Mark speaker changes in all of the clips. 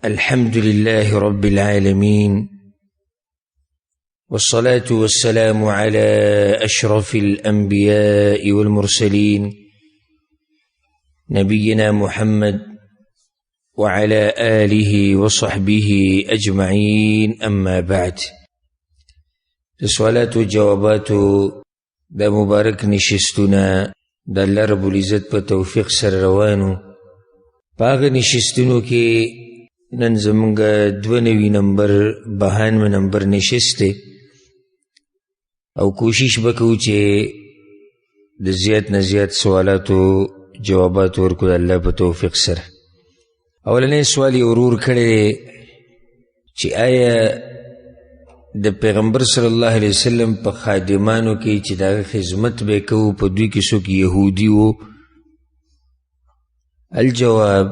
Speaker 1: الحمد لله رب العالمين، والصلاة والسلام على أشرف الأنبياء والمرسلين، نبينا محمد وعلى آله وصحبه أجمعين، أما بعد. د سوالاتو جواباتو د مبارک نشستونه د الله رب العزت په توفیق سره روانو. په هغه نشستونو کې نن زمونږ 92 نمبر 92 نمبر نشست دی، او کوشش به کوو چې د زیات نه زیات سوالاتو جوابات ورکړو د الله په توفیق سره. اولنی سوال یې ورور کړی دی چې آیا د پیغمبر صلی الله علیه وسلم په خادمانو کې چې د هغه خدمت به یې کوو په دوی کې څوک یهودي و؟ الجواب،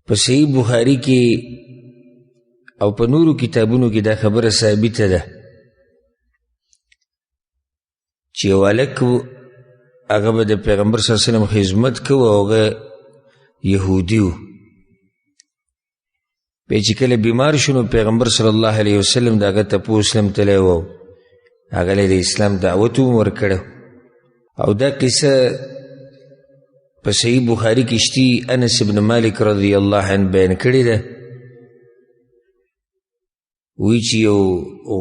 Speaker 1: په صحیح بخاري کې او په نورو کتابونو کې دا خبره ثابته ده چې یو هلک هغه به د پیغمبر صلی الله علیه وسلم خدمت کوو او هغه یهودي و. بیا چې کله بیمار شو نو پیغمبر صلی الله علیه وسلم د هغه تپوس له هم تللی و، هغه له د اسلام دعوت هم ورکړی. او دا قصه په صحیح بخاري کې شتي، انس بن مالک رضی الله عنه بیان کړې ده. وی چې یو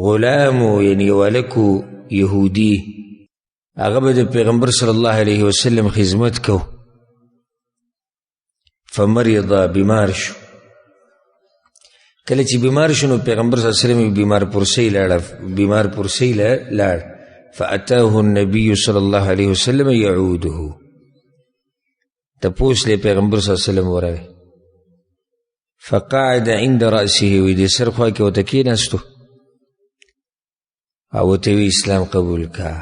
Speaker 1: غلام و، یعنی یو هلک و یهودي، هغه به د پیغمبر صلی الله علیه وسلم خدمت کو. فمرض، بیمار شو. کله چې بیمار شو نو پیغمبر صلی الله علیه وسلم بیمار پرسۍ لاړه، بیمار پرسۍ لاړ. فأتاه النبي صلی الله علیه وسلم يعوده، تپوس له پیغمبر صلی الله علیه وسلم ورغی. فقعد عند رأسه، وی د سر خوا کې ورته کښېناستو او ورته وی اسلام قبول کا.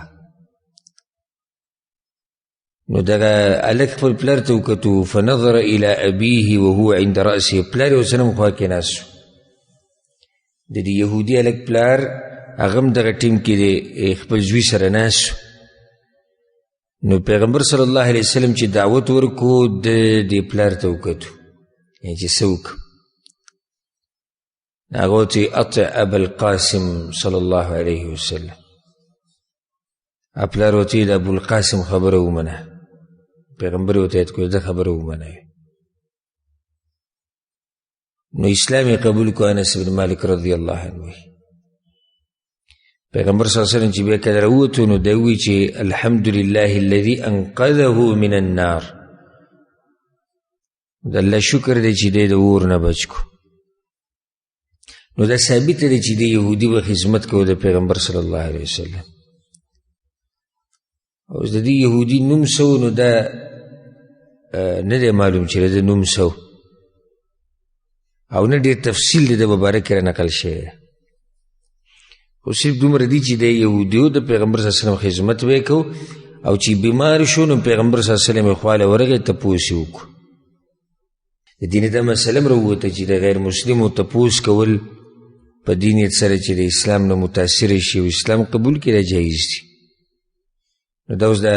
Speaker 1: نو دغه هلک خپل پلار ته وکتو، فنظر الى ابيه وهو عند رأسه، پلار یې ورسره هم خوا کې ناست شو. د دې یهودي هلک پلار هغه هم دغه ټیم کې دی، خپل زوی سره ناست شو. نو پیغمبر صلی الله علیه وسلم چې دعوت ورکو د دې پلار ته وکتو، یعنې چې څه وکړو. هغه ورته اطع ابا القاسم صلی الله علیه وسلم، پلار ورته د ابو القاسم خبره ومنه، پیغمبر ورته یاد کړو د خبره ومنه. نو اسلام یې قبول کړو. انس بن مالک رضی الله عنه وایي پیغمبر صلی الله علیه وسلم چې بیا کله راووتو نو دی وایي چې الحمد لله الذي انقذه من النار، د الله شکر دی چې دی د اور نه بچ کړو. نو دا ثابته ده چې دی یهودي به خدمت کوو د پیغمبر صلی الله علیه وسلم. او د دې یهودي نوم څه و؟ نو دا نه دی معلوم چې د ده نوم څه و، او نه ډېر تفصیل د ده په باره کې را نقل شوی دی. خو صرف دومره دی چې د یهودیو د پیغمبر صلی الله علیه وسلم خدمت به یې کوو، او چې بیمار شو نو پیغمبر صلی الله علیه وسلم یې خواله ورغی تپوس یې وکړو. د دې نه دا مسله هم راووته چې د غیر مسلمو تپوس کول په دې نیت سره چې د اسلام نه متاثر شي او اسلام قبول کړي دا جایز دي. نو دا اوس د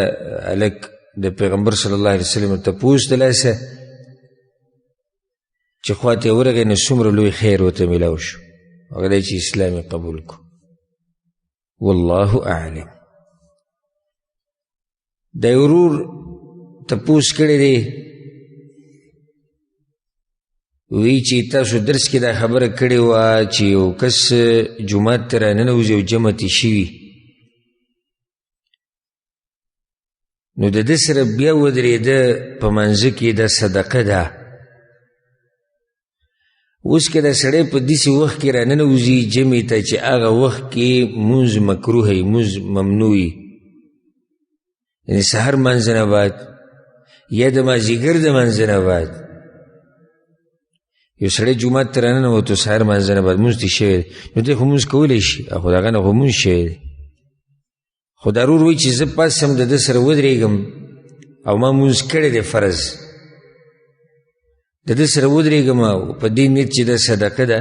Speaker 1: هلک د پیغمبر صلی الله علیه وسلم تپوس د لاسه چې خواته یې ورغی نو څومره لوی خیر ورته میلاو شو، هغه دی چې اسلام یې قبول کړو. والله اعلم. د ورور تپوس کړی دی، وی چې تاسو درس کې دا خبره کړې وه چې یو کس جومات ته راننوځي او جمع تې شوي، نو د ده سره بیا ودرېده په منځ کې دا صدقه ده. اوس که دا سړی په داسې وخت کې راننوځي جمع ته چې هغه وخت کې مونځ مکروه وي، مونځ ممنوع وي، یعنې سهار مانځه نه بعد یا د مازدیګر د مانځه نه بعد یو سړی جومات ته راننوتو، سهار مانځه نه بعد مونځ ترې شوی دی، نو دی خو مونځ کولی شي، خو د هغه نه خو مونځ شوی دی. خو دا ورور وایي چې زه پاڅم د ده سره ودرېږم او ما مونځ کړی دی فرض، د ده سره ودرېږم او په دې نیت چې دا صدقه ده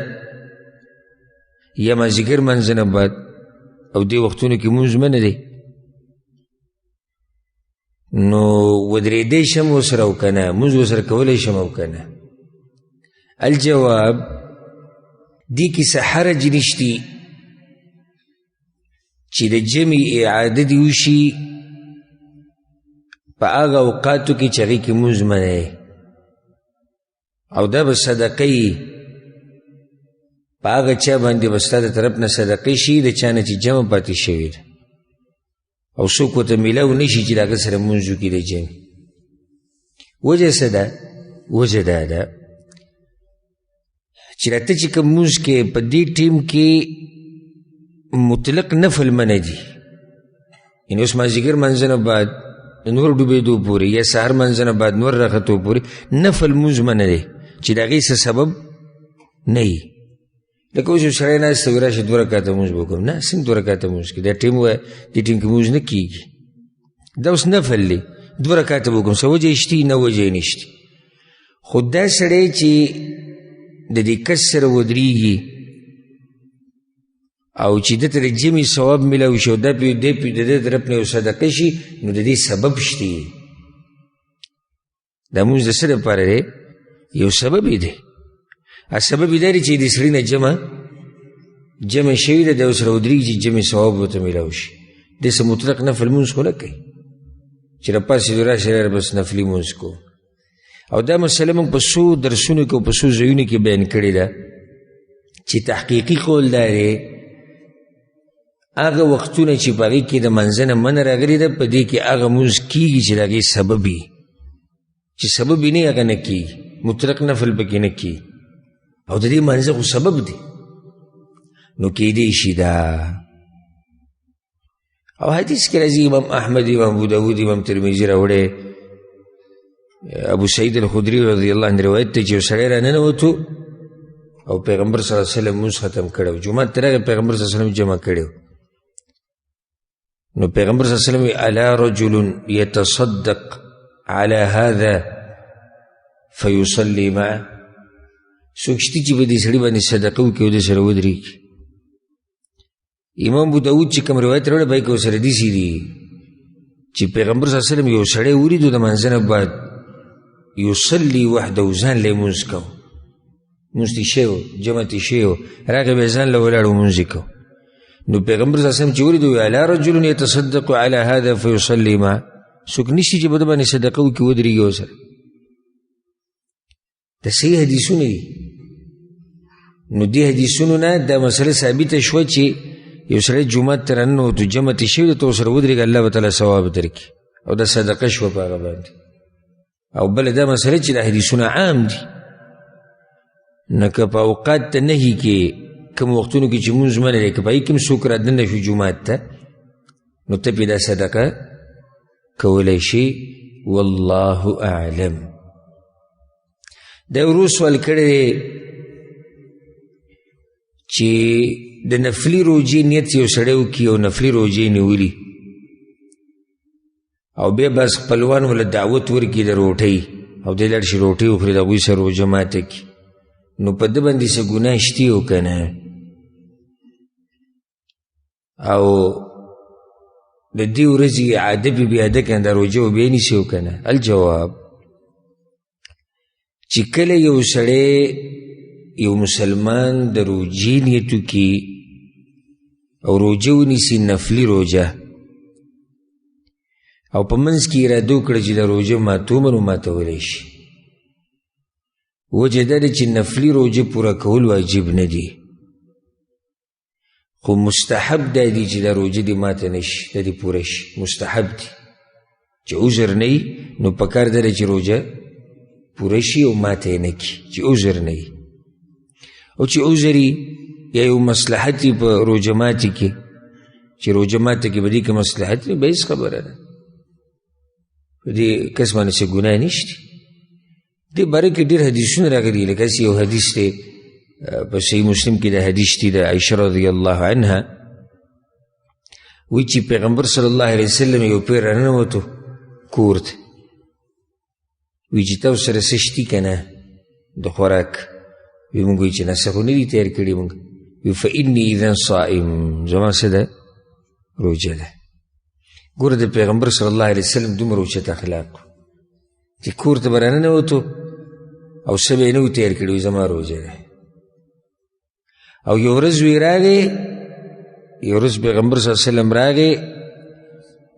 Speaker 1: یا مازدیګر مانځه نه بعد او دې وختونو کې مونځ منع دی، نو ودرېدی شم ورسره او که نه، مونځ ورسره کولی شم او که نه؟ الجواب، دې کې څه حرج نشتی چې د جمع اعاده دې وشي په هغه اوقاتو کې چې هغې کې مونځ منع دی، او دا به صدقه وي په هغه چا باندې به ستا د طرف نه صدقه شي د چا نه چې جمع پاتې شوې ده، او څوک ورته میلاو نه شي چې د هغه سره مونځ وکړي د جمع. وجه څه ده؟ وجه دا ده چې راته چې کوم مونځ کې په دې ټیم کې مطلق نفل منع دي، یعنې اوس مازدیګر منځ نه بعد نور ډوبېدو پورې یا سهار منځ نه بعد نور راختو پورې نفل مونځ منع دی چې د هغې څه سبب نه وي. لکه اوس یو سړی ناست دی، راشه دوه رکعته مونځ به وکړم، نه څنګه دوه رکعته مونځ کوي؟ دا ټیم وایه دې ټیم کې مونځ نه کېږي، دا اوس نفل دی، دوه رکعته به وکړم، څه وجه یې شتي؟ نه وجه یې نشتي. خو دا سړی چې د دې کس سره ودرېږي او چې ده ته د جمع ثواب میلاو شي او دا پې دی پې د ده طرف نه یو صدقه شي، نو د دې سبب شتي. دا مونځ د څه دپاره دی؟ یو سبب یې دی. سبب یې دا دی چې د سړي نه جمع شوې ده، دی ورسره ودرېږي چې جمع ثواب ورته میلاو شي. دی څه مطلق نفل مونځ خو نه کوي چې راپاڅېدو راشي راشه بس نفلي مونځ کوو. او دا مسله موږ په څو درسونو کې او په څو ځایونو کې بیان کړې ده چې تحقیقي قول دا دی هغه وختونه چې په هغې کې د منځنه منع راغلې ده، په دې کې هغه مونځ کېږي چې د هغې سبب وي، چې سبب یې نه هغه نه کېږي، مطلق نفل پکې نه کېږي، او د دې منځه خو سبب دی، نو کېدی شي دا. او حدیث کې راځي امام احمد، امام ابو داود، امام ترمذي راوړی، ابو سعید الخدري رضی الله عنه روایت دی چې یو سړی راننوتو او پیغمبر صلی الله علیه وسلم مونځ ختم کړی و، جومات ته راغی، پیغمبر صلی الله علیه وسلم جمع کړی و. نو پیغمبر صلی الله علیه وسلم وایي الا رجل يتصدق على هذا فيصلي معه، څوک شته چې په دې سړي باندې صدقه وکړي او ده سره ودرېږي. امام ابو داود چې کوم روایت راوړی په هغې کې ورسره داسې دي چې پیغمبر صلی الله علیه وسلم یو سړی ولیدو د مانځه نه بعد یصلي وحده، ځان له یې مونځ کوو، مونځ تې شوی و، جمع تې شوی و، راغی بیا ځان له ولاړ و مونځ یې کوو. نو پیغمبر صلی الله علیه وسلم چې ولیدو ویې الا رجل یتصدق علی هذا فیصلي معه، څوک نشته چې په ده باندې صدقه وکړي ودرېږي ورسره. دا صحیح حدیثونه دي. نو دې حدیثونو نه دا مسله ثابته شوه چې یو سړی جومات ته راننوتو، جمع ترې شوې ده، ته ورسره ودرېږه، الله به تعالی ثواب درکړي، او دا صدقه شوه په هغه باندې. او بله دا مسله چې دا حدیثونه عام دي، نو که په اوقات ته نهي کې کوم وختونو کې چې مونځ منع دی، که په هغې کې هم څوک رادننه شو جومات ته، نو ته پرې دا صدقه کولی شي. والله اعلم. دا ورو سوال کړی دی چې د نفلي روژې نیت یو سړی وکړي او نفلي روژې نیولي او بیا بس خپلوان وله دعوت ورکړي د روټۍ، او دی لاړ شي روټۍ وخوري، د هغوی سره روژه ماته کړي، نو په ده باندې څه ګناه شتي او که نه؟ او د دې ورځې اعاده پې بیا ده که نه، دا روژه به بیا نیسي او که نه؟ الجواب چې کله یو سړی یو مسلمان د روژې نیت وکړي او روژه ونیسي نفلي روژه، او په منځ کې اراده وکړه چې د روژه ماتومه، نو ماتولی شي. وجه دا ده چې نفلي روژه پوره کول واجب نه دي، خو مستحب دا دی چې دا روژه دې ماته نه شي، دا دې پوره شي، مستحب دی. چې عذر نه وي نو پکار دا دی چې روژه پوره شي او ماته یې نه کړي، چې عذر نه وي. او چې عذر وي یا یو مصلحت وي په روژه ماتې کې، چې روژه ماته کې په دې کې مصلحت وي، بیا هېڅ خبره ده، په دې کس باندې څه ګناه نشته. دې باره کې ډېر حدیثونه راغلي، لکه هسې یو حدیث دی په صحیح مسلم کې د حدیث دی د عایشه رضی الله عنها، وایي چې پیغمبر صلی الله علیه وسلم یو پیر راننوتو کور ته، وایي چې تاسو سره څه شتي که نه د خوراک؟ وایي موږ وایي چې نه، څه خو نه دي تیار کړي موږ. وایي فانی اذا صائم، زما څه ده؟ روژه ده. ګوره د پیغمبر صلی الله علیه وسلم دومره اوچت اخلاق چې کور ته به راننوتو او څه به یې نه وو تیر کړي، وایي زما روژه ده. او یو ورځ وی راغی، یو ورځ پیغمبر صلی الله علیه وسلم راغی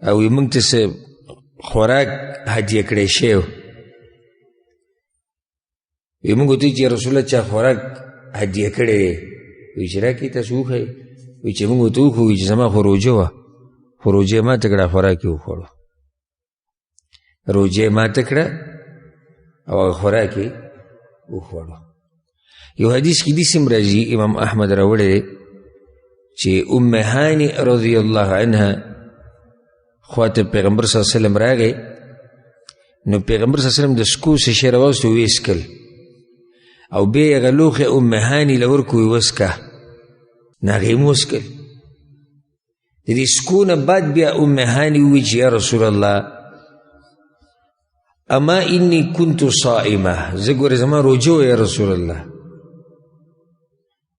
Speaker 1: او یې موږ ته څه خوراک هدیه کړی شوی و. وایي موږ ورته ویل چې رسول الله چا خوراک هدیه کړی دی؟ وایي چې راکړئ تاسو وښیئ. وایي چې موږ ورته وښو، وایي چې زما خو روژه وه، خو روژه یې ماته کړه، خوراک یې وخوړو، روژه یې ماته کړه او هغه خوراک یې وخوړو. یو حدیث کې داسې هم راځي، امام احمد راوړی دی چې ام هاني رضی الله عنها خواته پیغمبر صلی الله علیه وسلم راغی، نو پیغمبر صلی الله علیه وسلم د سکو څه شی راواستو ویې څکل او بیا یې هغه لوښی ام هاني له ورکړو، ویې وڅکه، نو هغې هم وڅکل. د دې سکو نه بعد بیا ام هاني وویل چې یا رسول الله اما انی کنت صائمه، زه ګورې زما روژه وه یا رسول الله،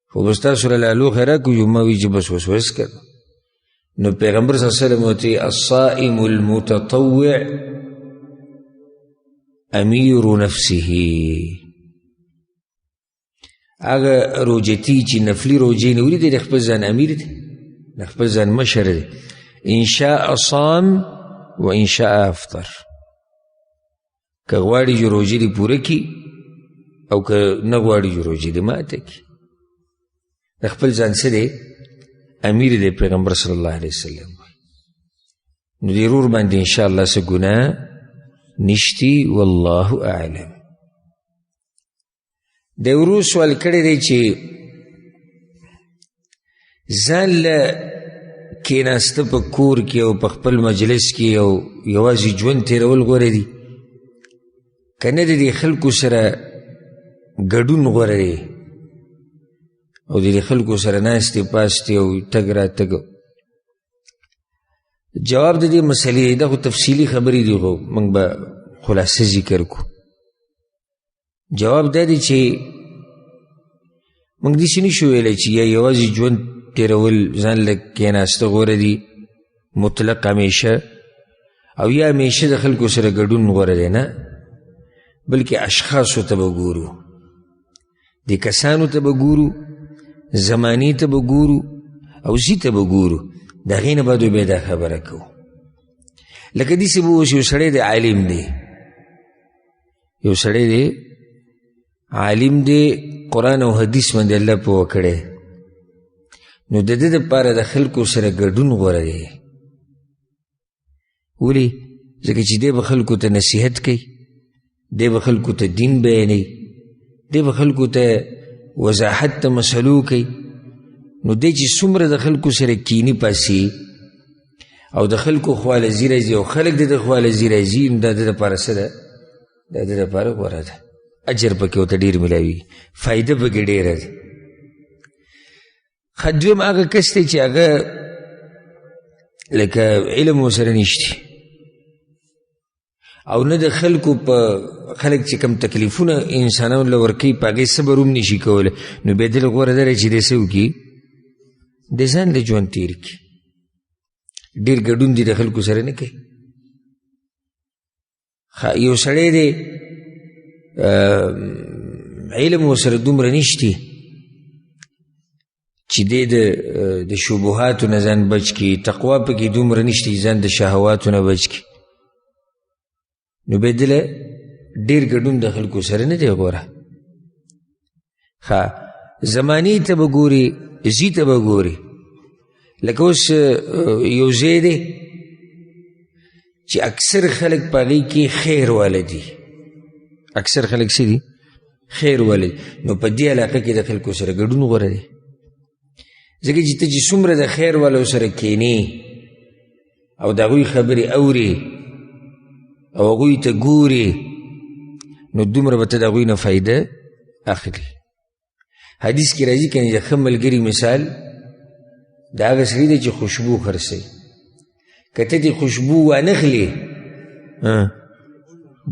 Speaker 1: خو بس تاسو له لوښی راکړو، ما ویل چې بس اوس وڅکل. نو پیغمبر صلی الله علیه وسلم ورته الصائم المتطوع امیر نفسه، هغه روژتي چې نفلي روژې نیولي دی د خپل ځان امیر دی، د خپل ځان مشر دی. ان شاء صام و ان شاء افطر، که غواړي چې روژې دې پوره کړي او که نه غواړي چې روژې دې ماته کړي، د خپل ځان څه دی امیر دی پیغمبر صلی الله علیه وسلم. نو دې ورور باندې انشاءالله څه ګناه نشتي، والله اعلم. د ورور سوال کړی دی چې ځان له کېناسته په کور کې او په خپل مجلس کې او یوازې ژوند تېرول غوره دي که نه د دې خلکو سره ګډون غوره دی او د دې خلکو سره ناستې پاستې او تګ راتګ؟ جواب د دې مسلې دا خو تفصیلي خبرې دي، خو موږ به خلاصه ذکر کړو. جواب دا دی چې موږ داسې نه شو ویلی چې یا یوازې ژوند تېرول ځان له کېناسته غوره دي مطلق همیشه، او یا همیشه د خلکو سره ګډون غوره دی، نه، بلکې اشخاصو ته به ګورو، د کسانو ته به ګورو، زمانې ته به ګورو او ځي ته به ګورو، د هغې نه بعد بیا دا خبره کوو. لکه داسې به اوس یو سړی دی عالم دی، یو سړی دی عالم دی، قرآن او حدیث باندې الله پوه کړی، نو د ده دپاره د خلکو سره ګډون غوره دی. ولې؟ ځکه چې دی به خلکو ته نصیحت کوي، دی به خلکو ته دین بیانوي، دی به خلکو ته وضاحت ته مسلو کوي. نو دی چې څومره د خلکو سره کینی پاسي او د خلکو خواله ځي راځي او خلک د ده خواله ځي راځي، نو دا د ده دپاره څه ده؟ دا د ده دپاره غوره ده، اجر پکې ورته ډېر میلاویږي، فایده پکې ډېره ده. ښه، دویم هغه کس دی چې هغه لکه علم ورسره نشتي او نه د خلکو په خلک چې کوم تکلیفونه انسانانو له ورکوي په هغې صبر هم نشي کولی، نو بیا دې له غوره ده چې دی څه وکړي، د ځان له ژوند تېر کړي، ډېر ګډون دې د خلکو سره نه کوي. یو سړی دی علم ورسره دومره نشتي چې دی د شبهاتو نه ځان بچ کړي، تقوا پکې دومره نشته چې ځان د شهواتو نه بچ کړي، نو بیا دله ډېر ګډون د خلکو سره نه دی غوره. ښه، زمانې ته به ګوري، ځي ته به ګوري. لکه اوس یو ځای دی چې اکثر خلک په هغې کې خیر واله دي، اکثر خلک څه دي؟ خیر واله دي، نو په دې علاقه کې د خلکو سره ګډون غوره دی، ځکه چې ته چې څومره د خیر والو سره کینې او د هغوی خبرې اورې او هغوی ته ګورې، نو دومره به ته د هغوی نه فایده اخلي. حدیث کې راځي که د ښه ملګري مثال د هغه سړي دی چې خوشبو خرڅوي، که ته دې خوشبو وانخلې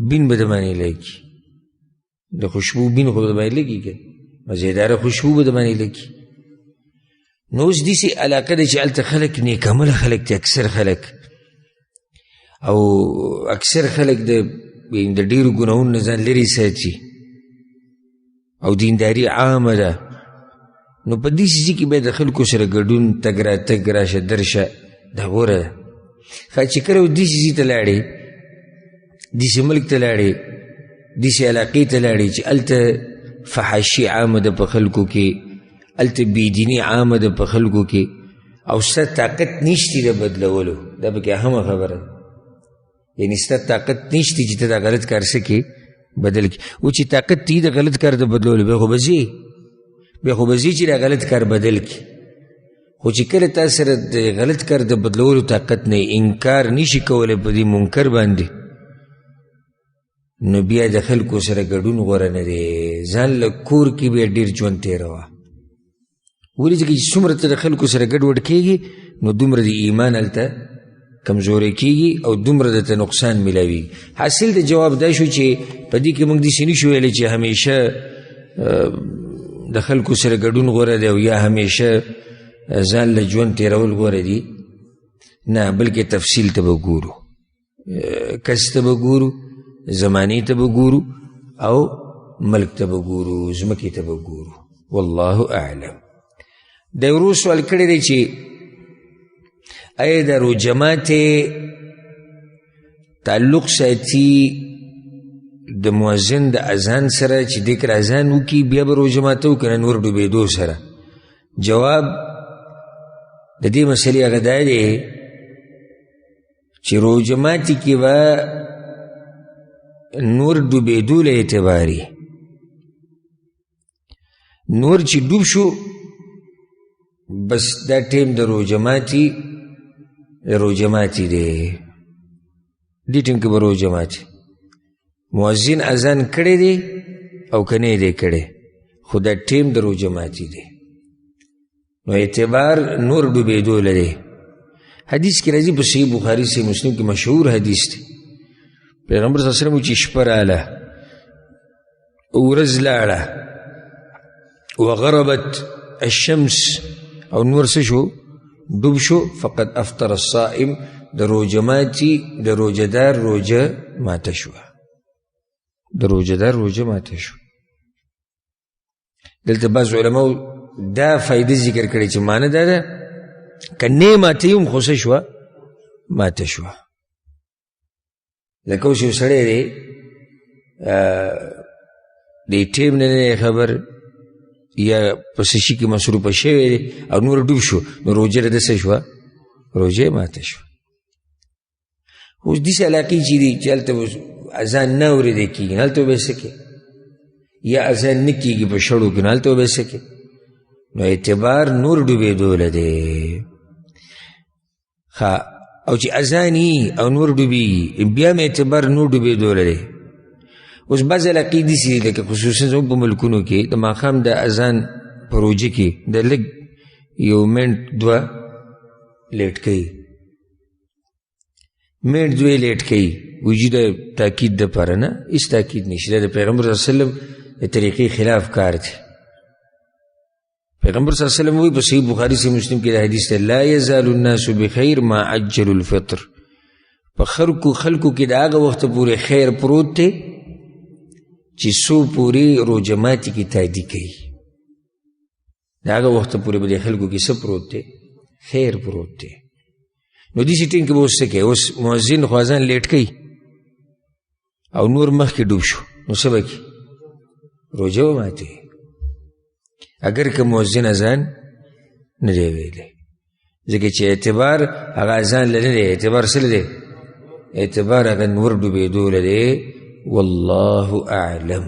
Speaker 1: بین به د باندې لګي، د خوشبو بین خو به د باندې لګي، که مزیداره خوشبو به د باندې لګي. نو اوس داسې علاقه ده چې هلته خلک نیکعمله خلک دي، اکثر خلک، او اکثر خلک د ډېرو ګناهونو نه ځان لرې ساتي، او دینداري عامه ده، نو په دې څیز کې بیا د خلکو سره ګډون، تګ راتګ، راشه درشه، دا غوره ده. ښه چې کله دې څیز ته لاړې، داسې ملک ته لاړې، داسې علاقې ته لاړې چې هلته فحاشي عامه ده په خلکو کې، هلته بېدیني عامه ده په خلکو کې، او ستا طاقت نشتي د بدلولو، دا پکې اهمه خبره ده. یعنی ستا طاقت نشتي چې ته دا غلط کار څه کې بدل کړي. او چې طاقت دی د غلط کار د بدلولو، بیا خو به ځې، بیا خو به ځې چې دا غلط کار بدل کړي. خو چې کله تا سره د غلط کار د بدلولو طاقت نه، انکار نشي کولی په دې منکر باندې، نو بیا د خلکو سره ګډون غوره نه دی. ځان له کور کې بیا ډېر ژوند تېروه. ولې؟ ځکه چې څومره ته د خلکو سره ګډوډ کېږي، نو دومره د ایمان هلته کمزوری کېږي او دومره درته نقصان میلاویږي. حاصل د جواب دا شو چې په دې کې موږ داسې نه شو ویلی چې همیشه د خلکو سره ګډون غوره دی او یا همیشه ځان له ژوند تېرول غوره دي. نه، بلکې تفصیل ته به ګورو، کس ته به ګورو، زمانې ته به ګورو او ملک ته به ګورو، ځمکې ته به ګورو. والله اعلم. د ورو سوال کړی دی چې آیا د روژه ماتې تعلق ساتي د مؤذن د اذان سره چې دې کله اذان وکړي بیا به روژه ماته وکړي نه نور ډوبېدو سره؟ جواب د دې مسئلې هغه دا دی چې روژه ماتي کې به نور ډوبېدو له اعتباري، نور چې ډوب شو بس دا ټیم د روژه ماتي، د روژه ماتي دی، دې ټیم کې به روژه ماتي. مؤذن اذان کړی دی او که نه دی کړی، خو دا ټیم د روژه ماتي دی، نو اعتبار نور ډوبېدو لري. حدیث کې راځي په صحیح بخاري صحیح مسلم کې مشهور حدیث دی، پیغمبر صلی الله علیه وسلم چې شپه راله، ورځ لاړه، وغربت الشمس او نور څه شو، ډوب شو، فقد افطر الصائم، د روژه ماتي د روژهدار روژه ماته شوه، د روژهدار روژه ماته شوه. دلته بعض علماو دا فایده ذکر کړې چې معنی دا ده که نه ماته هم خو څه شوه، ماته شوه. لکه اوس یو سړی دی، د ټیم نه نه خبر یا په څه شي کې مصروفه شوی دی او نور ډوب شو، نو روژه د ده څه شوه، روژه یې ماته شوه. اوس داسې علاقې چې دي چې هلته اذان نه اورېدی کېږي، نو هلته به څه کوې؟ یا اذان نه کېږي په شړو کې، نو هلته به څه کوې؟ نو اعتبار نور ډوبېدو له دی. ښه، او چې اذان یي او نور ډوبېږي، بیا هم اعتبار نور ډوبېدو له دی. اوس بعضې علاقې داسې دي لکه خصوصا زموږ په ملکونو کې د ماښام د اذان په روژه کې د لږ یو منټ دوه لیټ کوي، منټ دوه لیټ کوي، وایي چې د تاکید دپاره نه، هېڅ تاکید نشته، دا د پیغمبر صلی الله علیه وسلم د طریقې خلاف کار دی. پیغمبر صلی الله علیه وسلم وایي په صحیح بخاري صحیح مسلم کې دا حدیث دی، لا یزال الناس بخیر ما عجلوا الفطر. په خلکو کې د هغه وخته پورې خیر پروت دی چې څو پورې روژه ماتي کې تادي کوي. د هغه وخته پورې به د خلکو کې څه پروت دی؟ خیر پروت دی. نو داسې ټیم کې به اوس څه کوي؟ اوس مؤذن خو اذان لیټ کوي او نور مخکې ډوب شو، نو څه به کوي؟ روژه به ماتوي، اګر که مؤذن اذان نه دی ویلی، ځکه چې اعتبار هغه اذان له نه دی، اعتبار څه دی؟ اعتبار هغه نور ډوبېدو له دی. والله اعلم.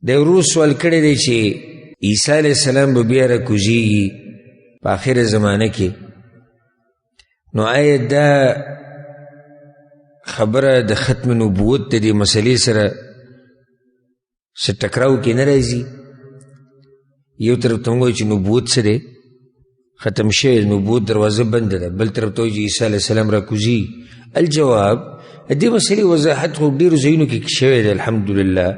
Speaker 1: د ورور سوال کړی دی چې عیسی علیه السلام به بیا راکوزیږي په آخره زمانه کې، نو آیا دا خبره د ختم نبوت د دې مسئلې سره څه ټکراو کې نه راځي؟ یو طرف ته موږ وایو چې نبوت څه دی، ختم شوی، نبوت دروازه بنده ده، بل طرف ته وایو چې عیسی علیه السلام راکوزي. الجواب د دې مسئلې وضاحت خو ډېرو ځایونو کې شوی دی، الحمدلله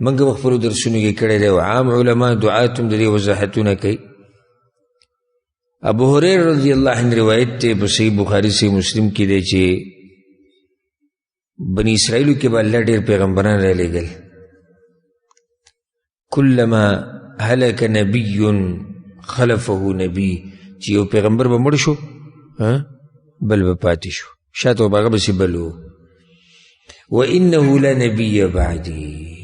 Speaker 1: موږ په خپلو درسونو کې کړی دی او عام علما دعات هم د دې وضاحتونه کوي. ابو هريره رضی الله عنه روایت دی په صحیح بخاري صحیح مسلم کې دی چې بني اسرائیلو کې به الله ډېر پیغمبران رالیږل. کلما هلک نبی خلفه نبی، چې یو پیغمبر به مړ شو بل به پاتې شو، شاته به هغه پسې بل و. وانه لا نبی بعدي،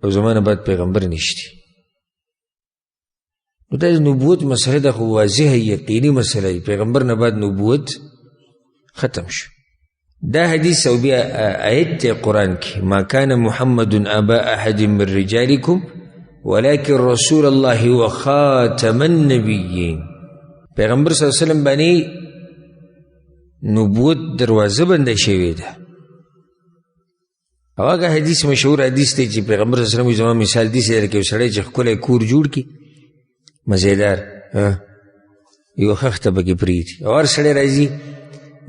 Speaker 1: او زما نه بعد پیغمبر نشته. نو دا د نبوت مسله ده، خو واضحه یقیني مسله ده، پیغمبر نه بعد نبوت ختم شو. دا حدیث او بیا آیت دی قرآن کې، ما کان محمد ابا احد من رجالکم ولكن رسول الله وخاتم النبیین. پیغمبر صلی الله علیه وسلم باندې نبوت دروازه بنده شوې ده. او هغه حدیث مشهور حدیث دی چې پیغمبر صلی الله علیه وسلم زما مثال داسې دی لکه یو سړی چې ښکلی کور جوړ کړي مزیدار، یو خښته پکې پرېږدي، او هر سړی راځي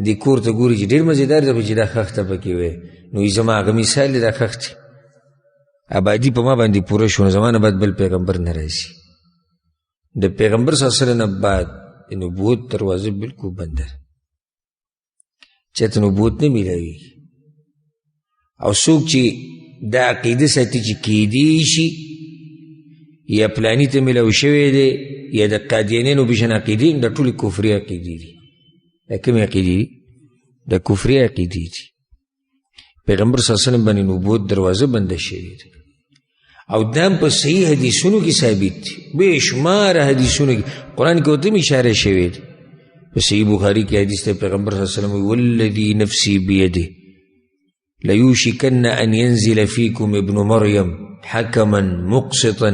Speaker 1: دې کور ته ګوري چې ډېر مزیدار دی، خو چې دا خښته پکې وی، نو وایي زما هغه مثال دی، دا خښتې آبادي په ما باندې پوره شو، نو زما نه بعد بل پیغمبر نه راځي. د پیغمبر صلی الله علیه وسلم نه بعد د نبوت دروازه بلکل بنده ده، چاته نبوت نه میلاویږي. او څوک چې دا عقیده ساتي چې کیدی شي یا پلانی ته میلاو شوی دی یا د قادیانیانو په شان عقیدې، دا ټولې کفري عقیدې دي. دا کومې عقیدې دي؟ دا کفري عقیدې دي. پیغمبر صلی الله علیه وسلم باندې نبوت دروازه بنده شوې ده، او دا هم په صحیح حدیثونو کې ثابت دي، بې شماره حدیثونو کې، قرآن کې ورته هم اشاره شوې ده. په صحیح بخاري کې حدیث دی، پیغمبر صلی الله علیه وسلم وایي والذي نفسي بيده ليوشكن أن ينزل فيكم ابن مريم حكما مقسطا.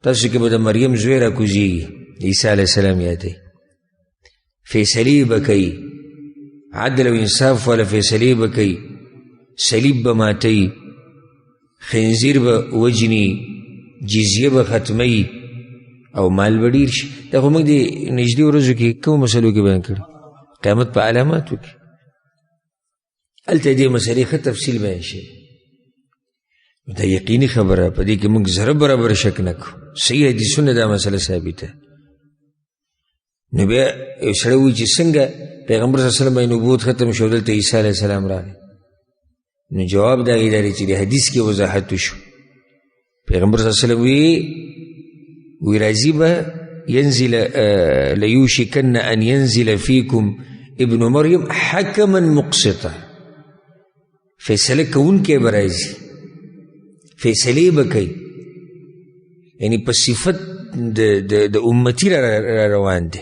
Speaker 1: تاسو کې به د مریم زوی راکوزیږي، عیسی علیه السلام یادوي، فیصلې به کوي، عدل او انصاف والا فیصلې به کوي، صلیب به ماتوي، خنزیر به وجني، جزیه به ختموي، او مال به ډېر شي. دا خو موږ دې نږدې ورځو کې کومو مسلو کې بیان کړو، قیامت په علاماتو کې، هلته دې مسلې ښه تفصیل بیان شوی. دا یقیني خبره، په دې کې موږ ذره برابر شک نه کوو، صحیح حدیثونه دا مسله ثابته. نو بیا یو سړی وایي چې څنګه پیغمبر صلی الله علیه وسلم باندې نبوت ختم شو، دلته عیسی علیه السلام راغی. نو جواب د هغې دا دی چې د حدیث کې وضاحت وشو. پیغمبر صلی الله علیه وسلم وی راځي به ينزل ليوشكن أن ينزل فيكم ابن مريم حكما مقسطا، فیصله کوونکی به راځي، فیصلې به کوي، یعنی په صفت د امتي را روان دی،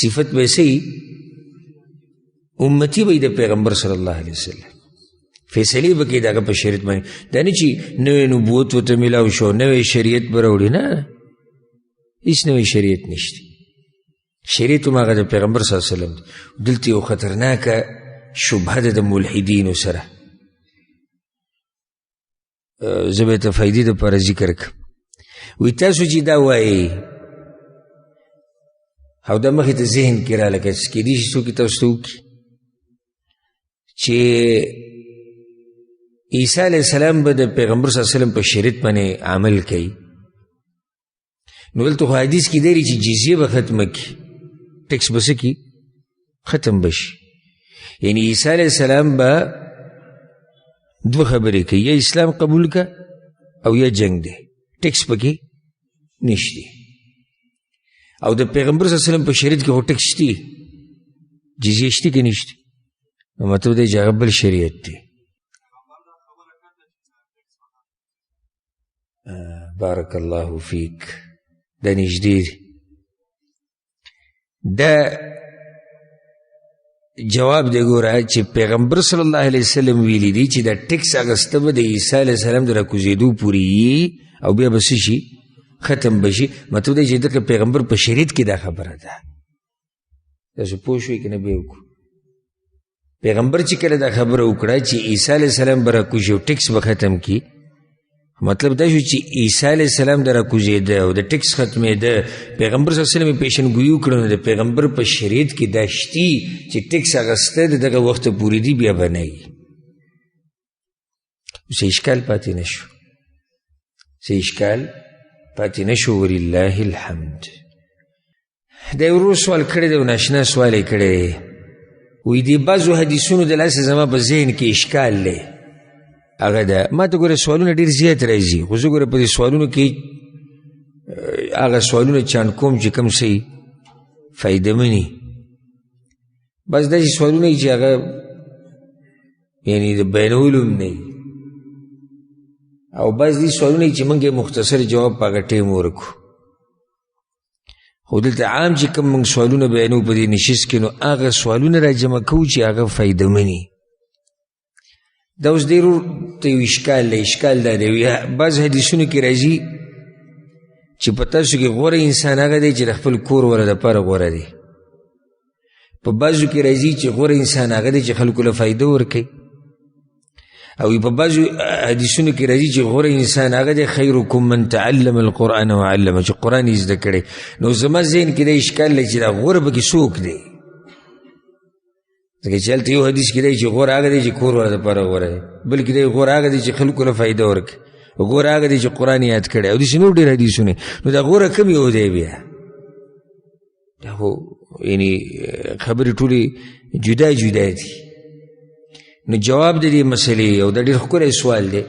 Speaker 1: صفت به یې څه امتي به یې د پیغمبر صلی الله علیه وسلم، فیصلې به کوي د هغه په شریعت باندې. دا نه چې نوی نبوت ورته میلاو شو، نوی شریعت به راوړي، نه، هېڅ نوی شریعت نشته. شریعت هم هغه د پیغمبر صلی الله علیه وسلم دی. دلته یو خطرناکه شبهه ده د ملحدینو سره، زه به ته فایدې دپاره ذکر کړم. وایي تاسو چې دا وایئ او دا مخې ته ذهن کې راله، که کېدای شي څوک یې تاسو ته وکړي چې عیسی علیه السلام به د پیغمبر صلی الله علیه وسلم په شریعت باندې عمل کوي، نو دلته خو حدیث کې دی چې جزیه به ختمه کړي، ټیکس به څه کړي؟ ختم به شي. یعنی عیسی علیه السلام به دوه خبرې کوي، یا اسلام قبول که او یا جنګ دی، ټیکس پکې نشته. او د پیغمبر صلی الله علیه وسلم په شریعت کې خو ټیکس شته، جزیه شته که نشته؟ نو مطلب دی چې هغه بل شریعت دی. بارک الله فیک. دا نږدې دی. دا جواب دی ګوره چې پیغمبر صلی الله علیه وسلم ویلي دي چې دا ټیکس اخیسته به د عیسی علیه السلام د راکوزېدو پورې او بیا به څه شي؟ ختم به شي. مطلب دی چې دغه پیغمبر په شریعت کې دا خبره ده. تاسو پوه شوئ که نه؟ بیا وکړو. پیغمبر چې کله دا خبره وکړه چې عیسی علیه السلام به راکوز شي او ټیکس به ختم کړي، مطلب دا شو چې عیسی علیه السلام د راکوزېده او د ټیکس ختمېده، پیغمبر صلی الله علیه وسلم یې پیشنګویي وکړه. نو د پیغمبر په شریعت کې دا شتي چې ټیکس اخیسته د دغه وخته پورې دي، بیا به نه وي. څه اشکال پاتې نه شو، څه اشکال پاتې نه شو. ولله الحمد. دا یو ورور سوال کړی دی او ناشنا سوال یې کړی دی، وایي دې بعضو حدیثونو د لاسه زما په ذهن کې اشکال دی. هغه ده. ما ته ګوره سوالونه ډېر زیات راځي، خو زه ګوره په دې سوالونو کې هغه سوالونه چاڼ کوم چې کوم څه فایدهمني، بس داسې سوالونه چې هغه یعنی د بیانولو هم نه وي، او بعض دې سوالونه چې موږ یې مختصر جواب په هغه ټایم ورکړو. خو دلته عام چې کوم موږ سوالونه بیانو په دې نشست کې، نو هغه سوالونه را جمع کوو چې هغه فایدهمني. دا اوس ډېر ته یو اشکال دی. اشکال دا دی، بعض حدیثونو کې راځي چې په تاسو کې غوره انسان هغه دی چې د خپل کور وره دپاره غوره دی. په بعضو کې راځي چې غوره انسان هغه دی چې خلکو له فایده ورکوي، او په بعضو حدیثونو کې راځي چې غوره انسان هغه دی خیرکم من تعلم القرآن وعلمه، چې قرآن یې زده کړی. نو زما ذهن کې دا اشکال دی چې دا غوره پکې څوک دی؟ ځکه چې هلته یو حدیث کې دی چې غوره هغه دی چې کور والا دپاره غوره دی، بل کې دی غوره هغه دی چې خلکو له فایده ورکړي، غوره هغه دی چې قرآن یاد کړی، او داسې نور ډېر حدیثونه. نو دا غوره کوم یو دی بیا؟ دا خو یعنی خبرې ټولې جدا جدا دي. نو جواب د دې مسلې او دا ډېر ښکلی سوال دی،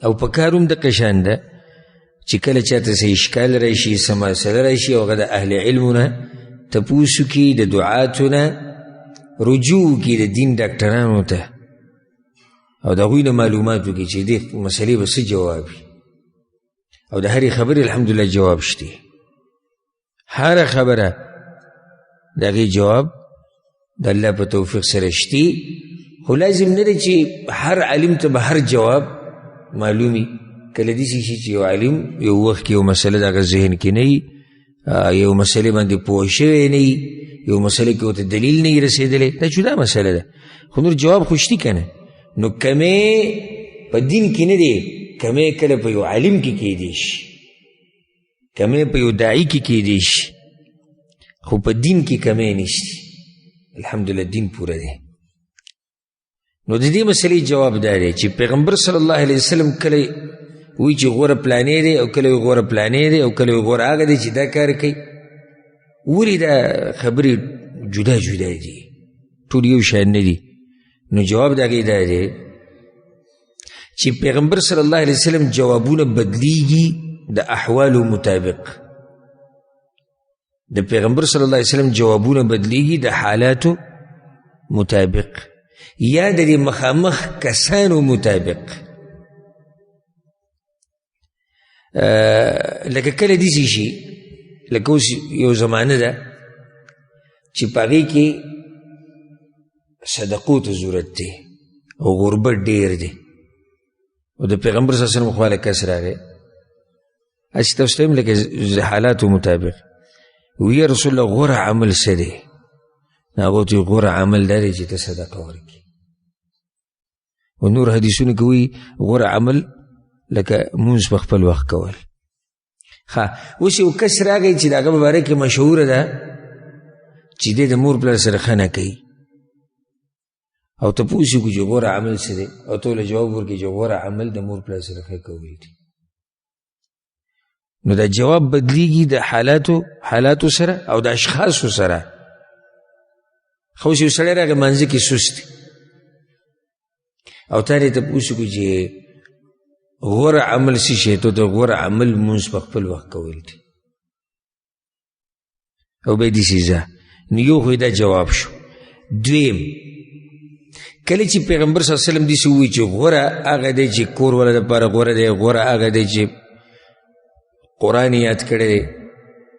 Speaker 1: او په کار هم دقه شان ده چې کله چاته څه اشکال راشي، څه مسله راشي، او هغه د اهل علمو نه تپوس وکړي، د دعاتو نه رجوع وکړي، د دین ډاکټرانو ته، او د هغوی نه معلومات وکړي چې دې مسلې به څه جواب وي. او د هرې خبرې الحمدلله جواب شته، هره خبره د هغې جواب د الله په توفیق سره شتي. خو لازم نه دی چې هر عالم ته به هر جواب معلومي. کله داسې شي چې یو عالم یو وخت کې یو مسله د هغه ذهن کې نه وي، یو مسلې باندې پوه شوی نه وي، یو مسله کې ورته دلیل نه وي رسېدلی، دا جدا مسله ده، خو نور جواب خو شتي که نه. نو کمی په دین کې نه دی، کمی کله په یو عالم کې کیدی شي، کمی په یو داعي کې کیدی شي، خو په دین کې کمی نشته. الحمدلله دین پوره دی. نو د دې مسلې جواب دا دی چې پیغمبر صلی الله علیه وسلم کله وایي چې غوره پلانې دی، او کله وایي غوره پلانې دی، او کله وایي غوره هغه دی چې دا کار کوي. ولې دا خبرې جدا جدا دي، ټول یو شان نه دي؟ نو جواب د هغې دا دی چې پیغمبر صلی الله علیه وسلم جوابونه بدلیږي د احوالو مطابق. د پیغمبر صلی الله علیه وسلم جوابونه بدلیږي د حالاتو مطابق، یا د دې مخامخ کسانو مطابق. لکه کله داسې شي، لکه اوس یو زمانه ده چې په هغې کې صدقو ته ضرورت دی او غربت ډېر دی، او د پیغمبر صلی الله علیه وسلم خواله کس راغی، هسې تاسو ته هم لکه حالاتو مطابق وی رسول الله غوره عمل څه دی؟ هغه ورته غوره عمل دا دی چې ته صدقه ورکړې. او نور حدیثونو کې وایي غوره عمل لکه مونځ په خپل وخت کول. ښه، اوس یو کس راغی چې د هغه په باره کې مشهوره ده چې دی د مور پلار سره ښه نه کوي، او تپوس یې وکړو چې غوره عمل څه دی، او ته ورله جواب ورکړې چې غوره عمل د مور پلار سره ښه کول دي. نو دا جواب بدلیږي د حالاتو سره او د اشخاصو سره. خو اوس یو سړی راغی مانځه کې سست دی، او تا دې تپوس وکړو چې غوره عمل څه شی؟ ته د غوره عمل لمونځ په خپل وخت کول دي، او به دې سیزه. نو یو خو دا جواب شو. دویم، کله چې پیغمبر صلی الله علیه وسلم داسې ووایي چې غوره هغه دی چې کور والا دپاره غوره دی، غوره هغه دی چې قرآن یې یاد کړی دی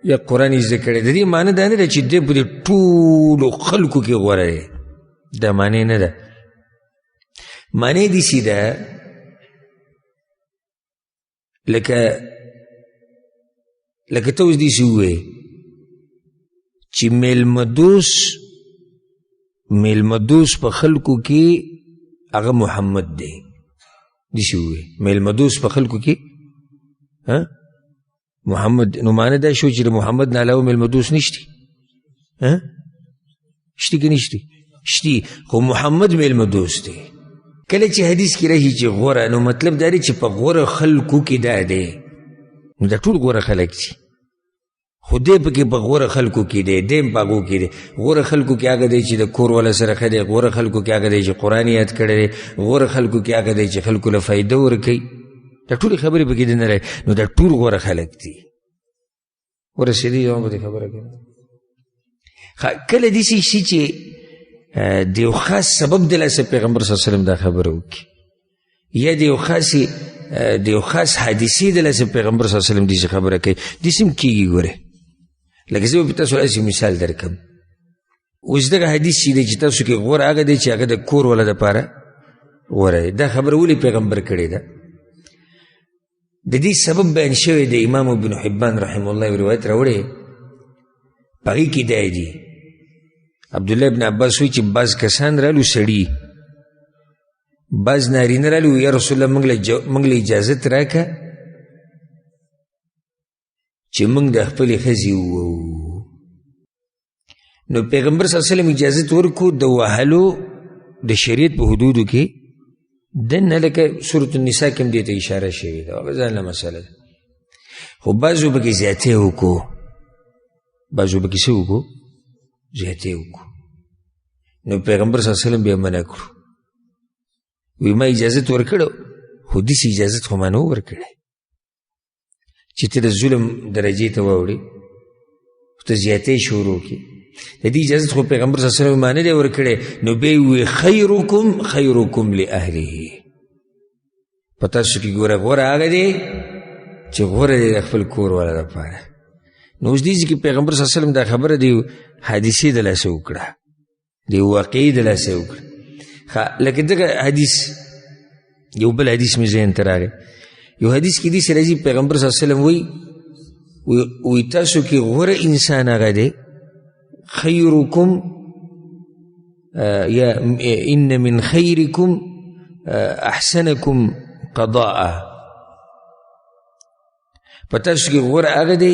Speaker 1: یا قرآن یې زده کړی، د دې معنی دا نه ده چې دی په دې ټولو خلکو کې غوره دی، دا معنی نه ده. معنی داسې ده لکه ته اوس داسې ووایې چې میلمه دوست په خلکو کې هغه محمد دی، داسې ووایې میلمه دوست په خلکو کې محمد. نو معنی دا شو چې د محمد نه علاوه میلمه دوست نشتی؟ شتي که نشتی؟ شتي، خو محمد میلمه دوست دی. کله چې حدیث کې راشي چې غوره، نو مطلب دا دی چې په غوره خلکو کې دا دی، نو دا ټول غوره خلک دي. خو دی پکې په غوره خلکو کې دی، دی هم په هغو کې دی. غوره خلکو کې هغه دی چې د کور والا سره ښه دی، غوره خلکو کې هغه دی چې قرآن یاد کړی دی، غوره خلکو کې هغه دی چې خلکو له فایده ورکوي. دا ټولې خبرې پکې دننه راځي. نو دا ټول غوره خلک دي. ورسېدی زما په دې خبره کې؟ کله داسې شي چې د یو خاص سبب د لاسه پیغمبر صلی الله علیه وسلم دا خبره وکړي، یا د یو خاصې د یو خاص حادثې د لاسه پیغمبر صلی الله علیه وسلم داسې خبره کوي، داسې هم کېږي. ګورئ لکه زه به تاسو داسې مثال درکړم. اوس دغه حدیث چې دی چې تاسو کې غوره هغه دی چې هغه د کور والا دپاره غوره دی، دا خبره ولې پیغمبر کړې ده؟ د دې سبب بیان شوی دی. امام ابن حبان رحمه الله یو روایت راوړی، په هغې کې دی دي عبدالله ابن عباس وایي چې بعض کسان رالو سړي، بعض نارینه رالو، یا رسول الله موږ له اجازت راکړه چې موږ د خپلې ښځې ووهو. نو پیغمبر صلی الله علیه وسلم اجازت ورکو د وهلو د شریعت په حدودو کې دننه، لکه سورة النساء کې هم دې ته اشاره شوې ده، هغه ځان له مسله ده. خو بعضو پکې زیاتی وکړو، بعضو پکې څه وکړو؟ زیاتی وکړو. نو پیغمبر صلی الله علیه وسلم بیا منع کړو، وی ما اجازت ورکړو خو داسې اجازت خو ما نه ورکړی چې ته د ظلم درجې ته واوړې، ته زیاتې شروع کړې. د دې اجازت خو پیغمبر صلی الله علیه وسلم ما نه دی ورکړی. نو بیا یې وویل خیرکم خیرکم لأهله، په تاسو کې ګوره غوره هغه دی چې غوره دی د خپل کور والا دپاره. نو اوس دې ځای کې پیغمبر صلی الله علیه وسلم دا خبره د حادثې د لاسه وکړه، د واقعې د لاسه وکړه. لکه دغه حدیث، یو بل حدیث مې ذهن ته راغی. یو حدیث کې داسې راځي، پیغمبر صلی الله علیه وسلم وایي وایي تاسو کې غوره انسان هغه دی، خیرکم یا ان من خیرکم احسنکم قضاء. په تاسو کې غوره هغه دی،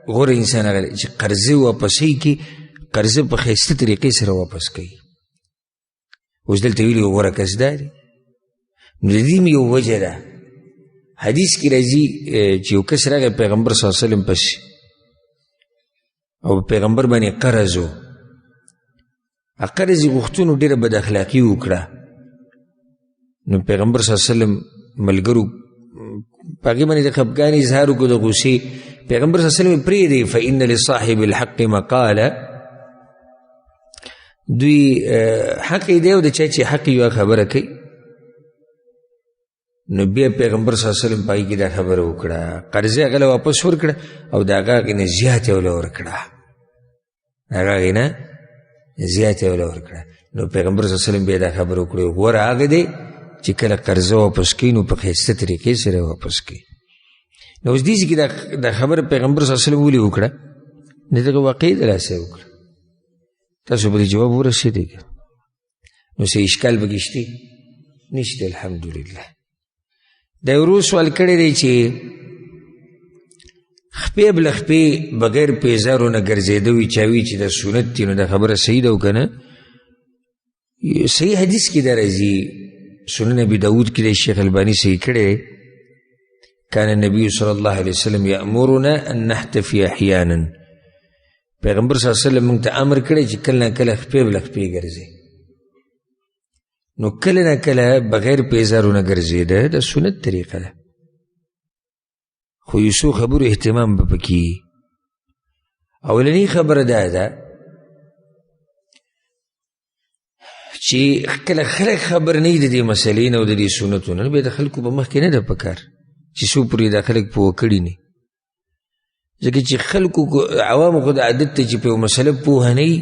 Speaker 1: غوره انسان هغه دی چې قرضې واپسوي، کې قرضې په ښایسته طریقې سره واپس کوي. اوس دلته ویلي غوره کس دا دی. نو د دې یو وجه ده. حدیث کې راځي چې یو کس راغی پیغمبر صلی الله علیه وسلم پسې، او پیغمبر باندې قرض و، قرض یې غوښتنو ډېره بد اخلاقي وکړه. نو پیغمبر صلی الله علیه وسلم ملګرو په هغې باندې د خفګان اظهار وکړو، د غوسې. پیغمبر صلی الله علیه وسلم پرېږدي، فإن لصاحب الحق مقاله. دوی حق یې دی او د چا چې حق یې خبره کوي. نو بیا پیغمبر صلی الله علیه وسلم په هغې کې دا خبره وکړه، قرضې هغه له واپس ورکړه او د هغه هغې نه زیات یې ورله ورکړه، هغه هغې نه زیات یې ورله ورکړه. نو پیغمبر صلی الله علیه وسلم بیا دا خبره وکړه، غوره هغه دی چې کله قرضه واپس کوي نو په ښایسته طریقې سره واپس کوي. نو اوس دې ځای کې دا خبره پیغمبر صلی الله علیه وسلم ولې وکړه؟ د دغه واقعې د لاسه یې وکړه. تاسو به دې جواب ورسېدی که نو څه اشکال پکې شته؟ نشته، الحمدلله. دا ورو سوال کړی دی چې خپې بله خپې بغیر پیزارو نه ګرځېده وي، چا وي چې دا سنت دی، نو دا خبره صحیح ده او که نه؟ صحیح حدیث کې دا راځي، سنن ابي داود کې دی، شیخ الباني صحیح کړی، كان النبي صلى الله عليه وسلم يأمرنا أن نحتفي أحيانا. پیغمبر صلی الله علیه وسلم موږ ته امر کړی چې کله نه کله خپې بله خپې ګرځي. نو کله نه کله بغیر پیزارو نه ګرځېده د سنت طریقه ده، خو یو څو خبرو اهتمام به پکې. اولنۍ خبره دا ده چې کله خلک خبر نه د دې مسلې نه او د دې سنتو نه، بیا د خلکو په مخ کې نه ده پکار چې څو پورې دا خلک پوه کړي نه، ځکه چې خلکو عوامو خو د عادت ته چې په یوه مسله پوهه نه وي،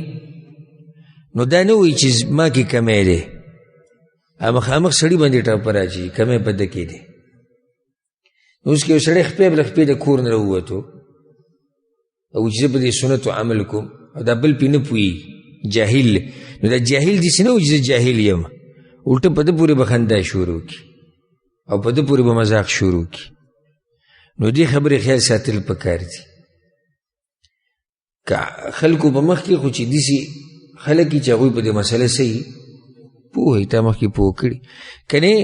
Speaker 1: نو دا نه وایي چې ما کې کمی دی، مخامخ سړي باندې ټاپه راچي کمی په ده کې دی. نو اوس که یو سړی خپې بله خپې د کور نه راووتو او چې زه په دې سنتو عمل کوم او دا بل پې نه پوهېږي، جاهل دی، نو دا جاهل داسې نه وایي چې زه جاهل یم، الټه په ده پورې به خندا شروع کړي او په ده پورې به مذاق شروع کړي. نو دې خبرې خیال ساتل پکار دي. که خلکو په مخ کې خو چې داسې خلک چې هغوی په دې مسله صحیح پوه تا مخکې پوه کړي، که نه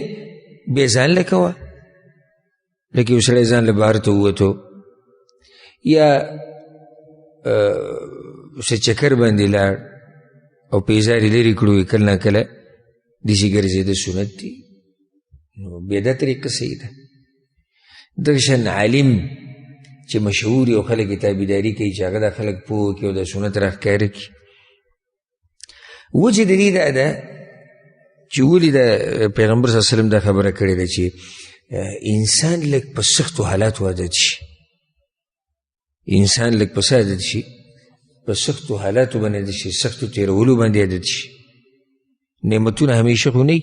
Speaker 1: بیا ځان له کوه. لکه یو سړی ځان له بهر ته ووتو یا څه چکر باندې لاړ او پیزار یې لرې کړو، کله نا کله داسې ګرځېده سنت دي، نو بیا دا طریقه صحیح ده. دغه شان عالم چې مشهور او خلک یې تابعداري کوي چې هغه دا خلک پوه کړي او دا سنت راښکاره کړي. وجه د دې دا ده چې ولې د پیغمبر صلی الله علیه وسلم دا خبره کړې ده چې انسان لږ په سختو حالاتو عادت شي، انسان لږ په څه عادت شي؟ په سختو حالاتو باندې عادت شي، سختو تېرولو باندې عادت شي. نعمتونه همیشه خو نه،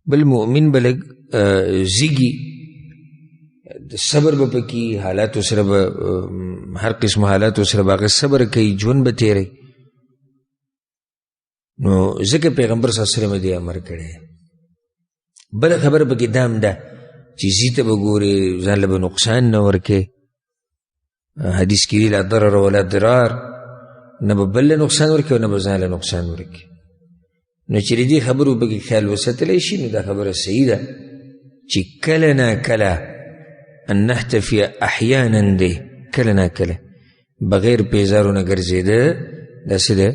Speaker 1: بل مؤمن به لږ زیږي، د صبر به پکې حالاتو سره به هر قسم حالاتو سره به هغه صبر کوي، ژوند به تېروي. نو ځکه پیغمبر صلی الله علیه وسلم دې امر کړی. بله خبره پکې دا هم ده چې زی ته به ګورې، ځان له به نقصان نه ورکې. حدیث کې دي لا ضرر ولا ضرار، نه به بل له نقصان ورکې او نه به ځان له نقصان ورکې. نو چې د دې خبرو پکې خیال وساتلی شي نو دا خبره صحیح ده چې کله نا کله ان نحتفي احیانا دی، کله نا کله بغیر پیزارو نه ګرځېده، دا څه ده؟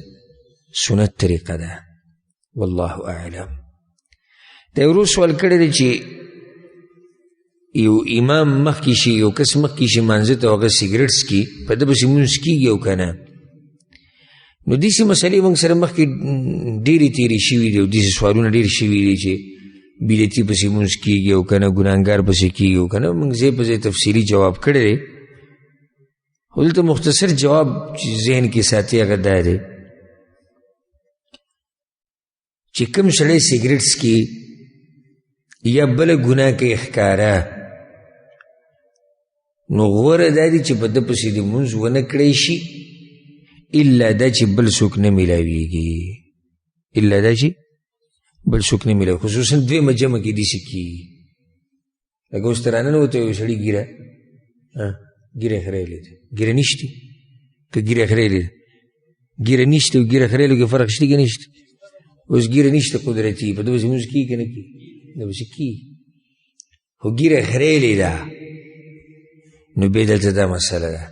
Speaker 1: سنت طریقه ده. والله اعلم. دا ورو سوال کړی دی چې یو امام مخکې شي، یو کس مخکې شي مانځه ته، هغه سګرټ څکي، په ده پسې مونځ کېږي او که نه؟ نو داسې مسئلې موږ سره مخکې ډېرې تېرې شوي دي او داسې سوالونه ډېر شوي دي چې بدعتي پسې مونځ کېږي او که نه، ګناهګار پسې کېږي او که نه. موږ ځای په ځای تفصیلي جواب کړی دی، خو دلته مختصر جواب چې ذهن کې ساتي هغه دا دی چې کوم سړی سګرټ څکي یا بله ګناه کوي ښکاره، نو غوره دا دی چې په ده پسې دې مونځ ونه کړی شي، الا دا چې بل څوک نه میلاویږي، الا دا چې بل څوک نه میلاوي. خصوصا دویمه جمع کې داسې کېږي، لکه اوس ته راننوتی یو سړي ږیره، ږیره خریلې ده، ږیره نشتي که ږیره خریلې ده؟ ږیره نشته او ږیره خریلو کې فرق شته که نشته؟ اوس ږیره نشته قدرتي، په ده پسې مونځ کېږي که نه کېږي؟ ده پسې کېږي، خو ږیره خریلې ده. نو بیا دلته دا مسله ده.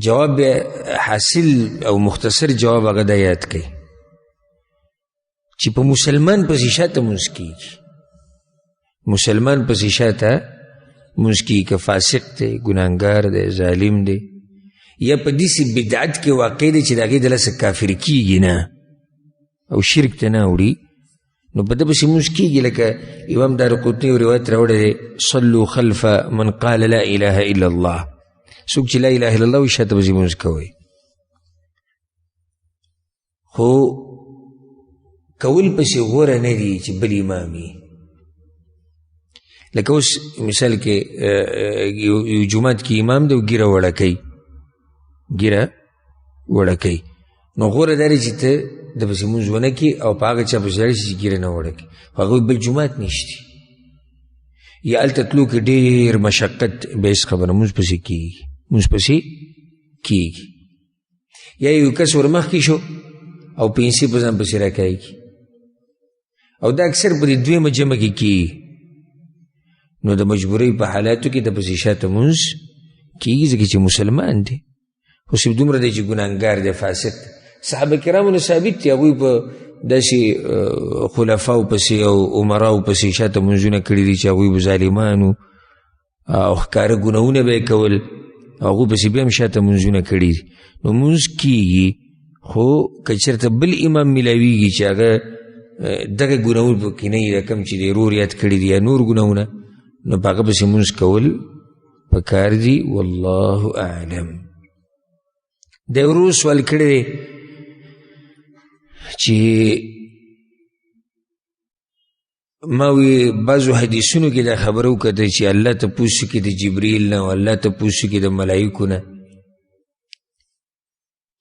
Speaker 1: جواب بیا حاصل او مختصر جواب هغه دا یاد کړئ چې په مسلمان پسې شاته مونځ کېږي، مسلمان پسې شاته مونځ کېږي، که فاسق دی، ګناهګار دی، ظالم دی، یا په داسې بدعت کې واقع دی چې د هغې د لاسه کافر کېږي نه او شرک ته نه اوړي، نو په ده پسې مونځ کېږي. لکه امام دارقطني یو روایت راوړی دی، صلو خلف من قال لا اله الا الله، څوک چې لا اله الا الله وایي شاته پسې مونځ کوئ. خو کول پسې غوره نه دي چې بل امام وي. لکه اوس مثال کې یو جومات کې امام دی او ږیره وړه کوي، ږیره وړه کوي، نو غوره دا دی چې ته د پسې مونځ ونه کړې او په هغه چا پسې لاړ شي چې ږیره نه وړه کوي، خو هغوی بل جومات نشتي، یا هلته تلو کې ډېر مشقت، بیا هېڅ خبره مونځ پسې کېږي، مونځ پسې کېږي. یا یو کس ورمخکې شو او پنسي په ځان پسې راکاږي، او دا اکثر په دې دویمه جمع کې کېږي، نو د مجبورۍ په حالاتو کې د پسې شاته مونځ کېږي، ځکه چې مسلمان دی، خو صرف دومره دی چې ګناهګار دی، فاسق دی. صحابه کرامو نه ثابت دي هغوی په داسې خلفاو پسې او عمراو پسې شاته مونځونه کړي دي چې هغوی به ظالمان وو او ښکاره ګناهونه به یې کول، هغوی پسې بیا هم شاته مونځونه کړي دي. نو مونځ کېږي، خو که چېرته بل امام میلاویږي چې هغه دغه ګناهونه پکې نه وي، دا کوم چې د ورور یاد کړي دي یا نور ګناهونه، نو په هغه پسې مونځ کول پکار دي. والله اعلم. د ورور سوال کړی دی چې ما وی بعضو حدیثونو کې دا خبره وکړه چې الله تپوس وکړي د جبریل نه او الله تپوس وکړي د ملایکو نه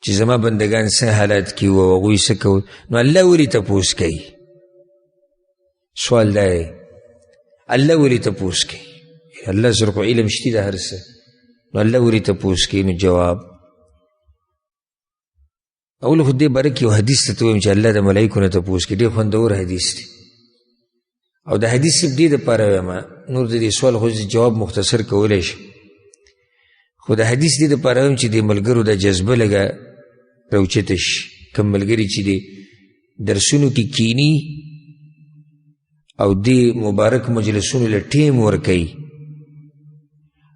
Speaker 1: چې زما بندګان څه حالت کې وو، هغوی څه کول، نو الله ولې تپوس کوي؟ سوال دا دی، الله ولې تپوس کوي؟ الله سره خو علم شته د هر څه، نو الله ولې تپوس کوي؟ نو جواب اول خو دې باره کې یو حدیث ته ووایم چې الله د ملایکو نه تپوس کوي، ډېر خوندور حدیث دی، او د حدیث صرف دې دپاره وایم، نور د دې سوال خو جواب مختصر کولی شم. خو د حدیث دې دپاره هم چې د ملګرو د جذبه لږه راوچته شي. کوم ملګري چې د درسونو کې کینی او دې مبارک مجلسونو له ټیم ورکوي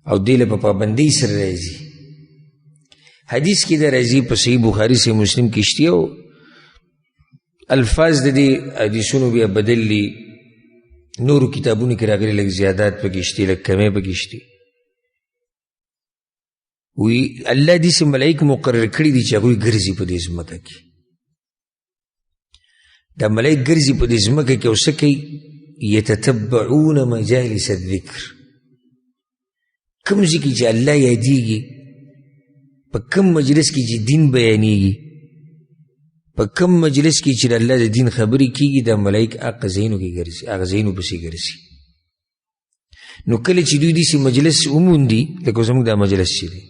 Speaker 1: او دې له په پابندۍ سره راځي. حدیث کې دا راځي په صحیح بخاري صحیح مسلم کې شته، او الفاظ د دې حدیثونو بیا بدل دي، نورو کتابونو کې راغلي، لږ زیادات پکې شته، لږ کمی پکې شته. وی الله داسې ملایک مقرر کړي دي چې هغوی ګرځي په دې ځمکه کې. دا ملایک ګرځي په دې ځمکه کې او څه کوي؟ یتتبعون مجالس الذکر. کوم ځای کې چې الله یادېږي، په کوم مجلس کې چې دین بیانېږي، په کوم مجلس کې چې د الله د دین خبرې کېږي، دا ملایک هغه ځایونو کې ګرځي، هغه ځایونو پسې ګرځي. نو کله چې دوی داسې مجلس وموندي، لکه زموږ دا مجلس چې دی،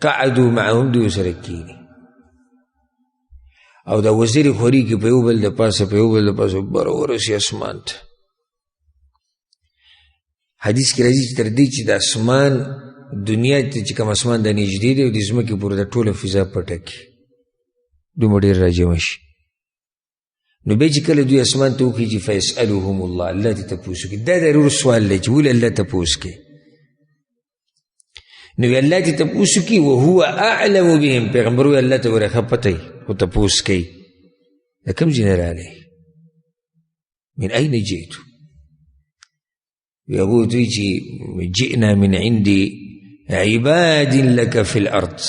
Speaker 1: قعدو معهم، دوی سره کښېني او دا وزیرې خوري کې په یو بل د پاسه، په یو بل د پاسه بره ورسي اسمان ته. حدیث کې راځي چې تر دې چې د اسمان دنیا ته چې کوم اسمان د نږدې دی او د ځمکې پورې د ټوله فضا پټه کړي، دومره ډېر راجمع شي. نو بیا چې کله دوی اسمان ته وخیژي، فیسألهم الله، الله دې تپوس وکړي. دا د ضرور سوال دی چې ولې الله تپوس کوي. نو الله دې تپوس وکړي، وهو اعلم بهم. پیغمبر وایي الله ته ګوره ښه پته وي، خو تپوس کوي د کوم ځای نه راغلی، من اين جئتو؟ وی هغوی ورته وایي چې جئنا من عند عباد لک فی الارض.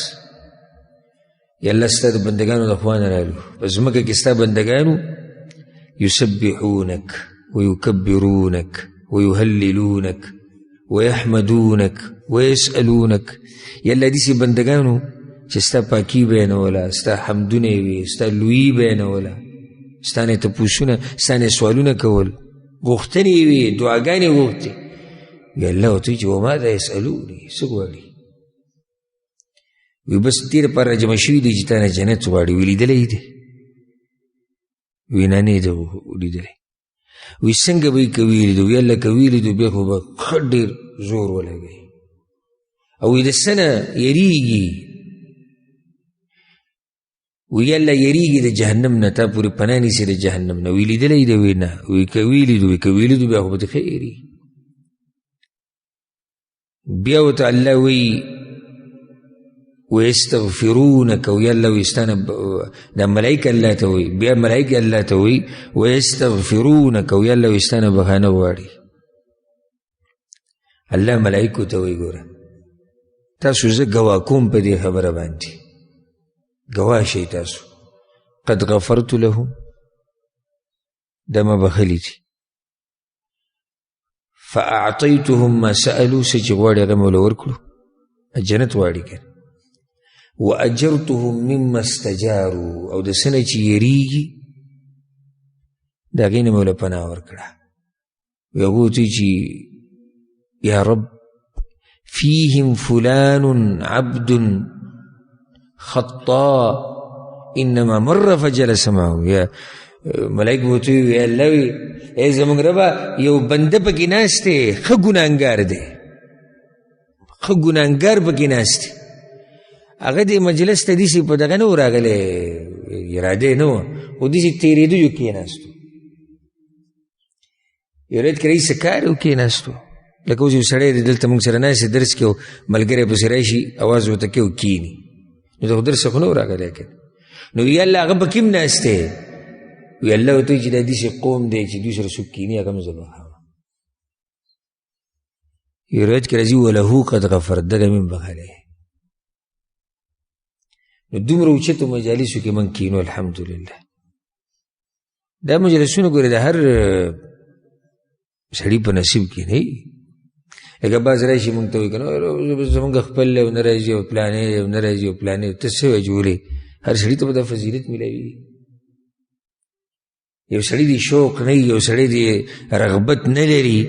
Speaker 1: یا الله ستا د بندګانو د خوا نه رالو، په ځمکه کې ستا بندګانو یسبحونک ویکبرونک ویهللونک ویحمدونک ویسألونک. یا الله داسې بندګانو چې ستا پاکي بیانوله، ستا حمدونه یې وي، ستا لویي بیانوله، ستا نه تپوسونه، ستا نه سوالونه کول، غوښتنې یې وي، دعاګانې یې غوښتې. وی الله ورته وایي چې وماذا یسألوني، څه غواړي؟ وی بس دې لپاره راجمع شوي دي چې تا نه جنت غواړي. وی لیدلی یې دی؟ وی نه، نه یې دی لیدلی. وی څنګه به یې که ویې لیدو؟ وی الله که ویې لیدو بیا خو به ښه ډېر زور ولګوي. او وی د څه نه یریږي؟ وی الله یریږي د جهنم نه، تا پورې پناه نیسي د جهنم نه. وی لیدلی دی؟ وی نه. وی که ویې لیدو، وی که ویې لیدو بیا خو به ښه یریږي. بیا ورته الله وایي ویستغفرونک، او یا الله وایي ستا نه دا ملایکه الله ته وایي، بیا ملایکه الله ته وایي ویستغفرونک، او یا الله وایي ستا نه بښنه غواړي. الله ملایکو ته وایي ګوره تاسو زه ګواه کوم په دې خبره باندې، ګواه شئ تاسو، قد غفرت لهم، دا ما بښلي دي. فأعطيتهم ما سألوا، څه چې غواړي هغه مې ورله ورکړو، جنت غواړي که نه. وأجرتهم مما استجاروا، او د څه نه چې یریږي د هغې نه مې ورله پناه ورکړه. وی هغوی ورته وایي چې یا رب فيهم فلان عبد خطا انما مر فجلس معهم. یا ملائک به ورته ووایي الله وي ای زموږ ربه یو بنده پکې ناست دی، ښه ګناهګار دی، ښه ګناهګار پکې ناست دی، هغه دې مجلس ته داسې په دغه نه و راغلی، اراده یې نه وه، خو داسې تېرېدو یو کښېناستو. یو روایت کې راځي څه کار یې کښېناستو، لکه اوس یو سړی دی دلته موږ سره ناست دی درس کې، ملګری پسې راشي اواز ورته کوي او کښېني، نو د خو درس خو نه و راغلی که نه. نو وی الله هغه پکې هم ناست دی. وی الله ورته وایي چې دا داسې قوم دی چې دوی سره څوک کښېني هغه هم زه بخښم. یو روایت کې راځي وله قد غفر، دغه مې هم بخښلی. نو دومره اوچتو مجالسو کې موږ کښېنو الحمدلله. دا مجلسونه ګورې د هر سړي په نصیب کې نه وي. لکه بعض راشي موږ ته وایي که نه زموږ خپل دی او نه راځي او پلانی دی او نه راځي او پلانی، ته څه وایې چې ولې هر سړي ته به دا فضیلت میلاویږي؟ یو سړي دی شوق نه وي، یو سړی دی رغبت نه لري،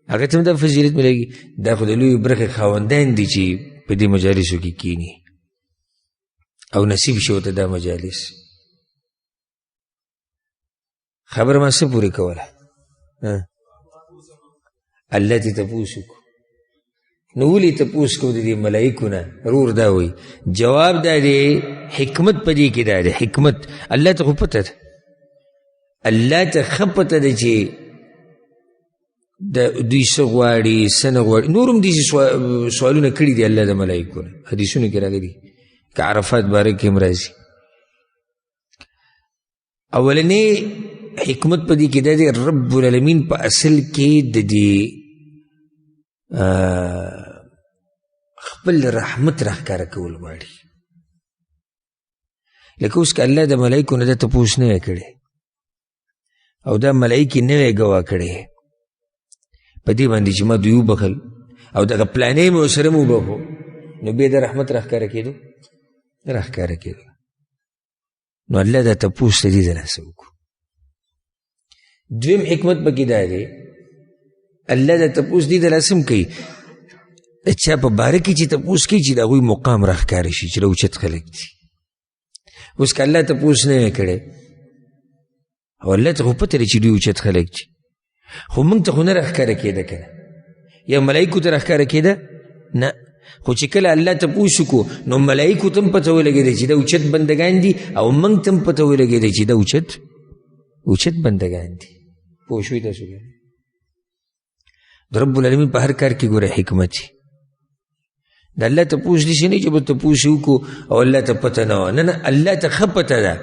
Speaker 1: هغه ته هم دا فضیلت میلاویږي. دا خو د لویې برخې خاوندان دي چې په دې مجالسو کې کښېني او نصیب شي ورته دا مجالس. خبره ما څه پورې کوله؟ الله دې تپوس وکړو. نو ولې تپوس کوو د دې ملایکو نه؟ ورور دا وایي، جواب دا دی، حکمت په دې کې دا دی، حکمت الله ته خو پته ده، الله ته ښه پته ده چې د دوی څه غواړي څه نه غواړي. نور هم داسې سوالونه کړي دي الله د ملایکو نه، حدیثونو کې راغلي، که عرفات باره کې هم راځي. اولنی حکمت په دې کې دا دی، رب العالمین په اصل کې د دې خپل رحمت راښکاره کول غواړي. لکه اوس که الله د ملایکو نه دا تپوس نه وی کړی او دا ملایکې نه وی ګواه کړی په دې باندې چې ما دوی وبخښل او دغه پلانې مې ورسره هم وبخښو، نو بیا د رحمت راښکاره کېدو، نه راښکاره کېدو. نو الله دا تپوس ته دې د لاسه وکړو. دویم حکمت پکې دا دی، الله دا تپوس دې د لاسه هم کوي د چا په باره کې چې تپوس کوي چې د هغوی مقام راښکاره شي چې راوچت خلک دي. اوس که الله تپوس نه وی کړی او الله ته خو پته لري چې دوی اوچت خلک دي، خو موږ ته خو نه راښکاره کېده که نه، یا ملایکو ته راښکاره کېده نه، خو چې کله الله تپوس وکړو نو ملایکو ته هم پته ولګېده چې دا اوچت بندګان دي او موږ ته هم پته ولګېده چې دا اوچت بندګان دي. پوه شوئ تاسو؟ د رب العالمین په هر کار کې ګوره حکمت دی. د الله تپوس داسې نه چې به تپوس یې وکړو او الله ته پته نه وه، نه نه، الله ته ښه پته ده،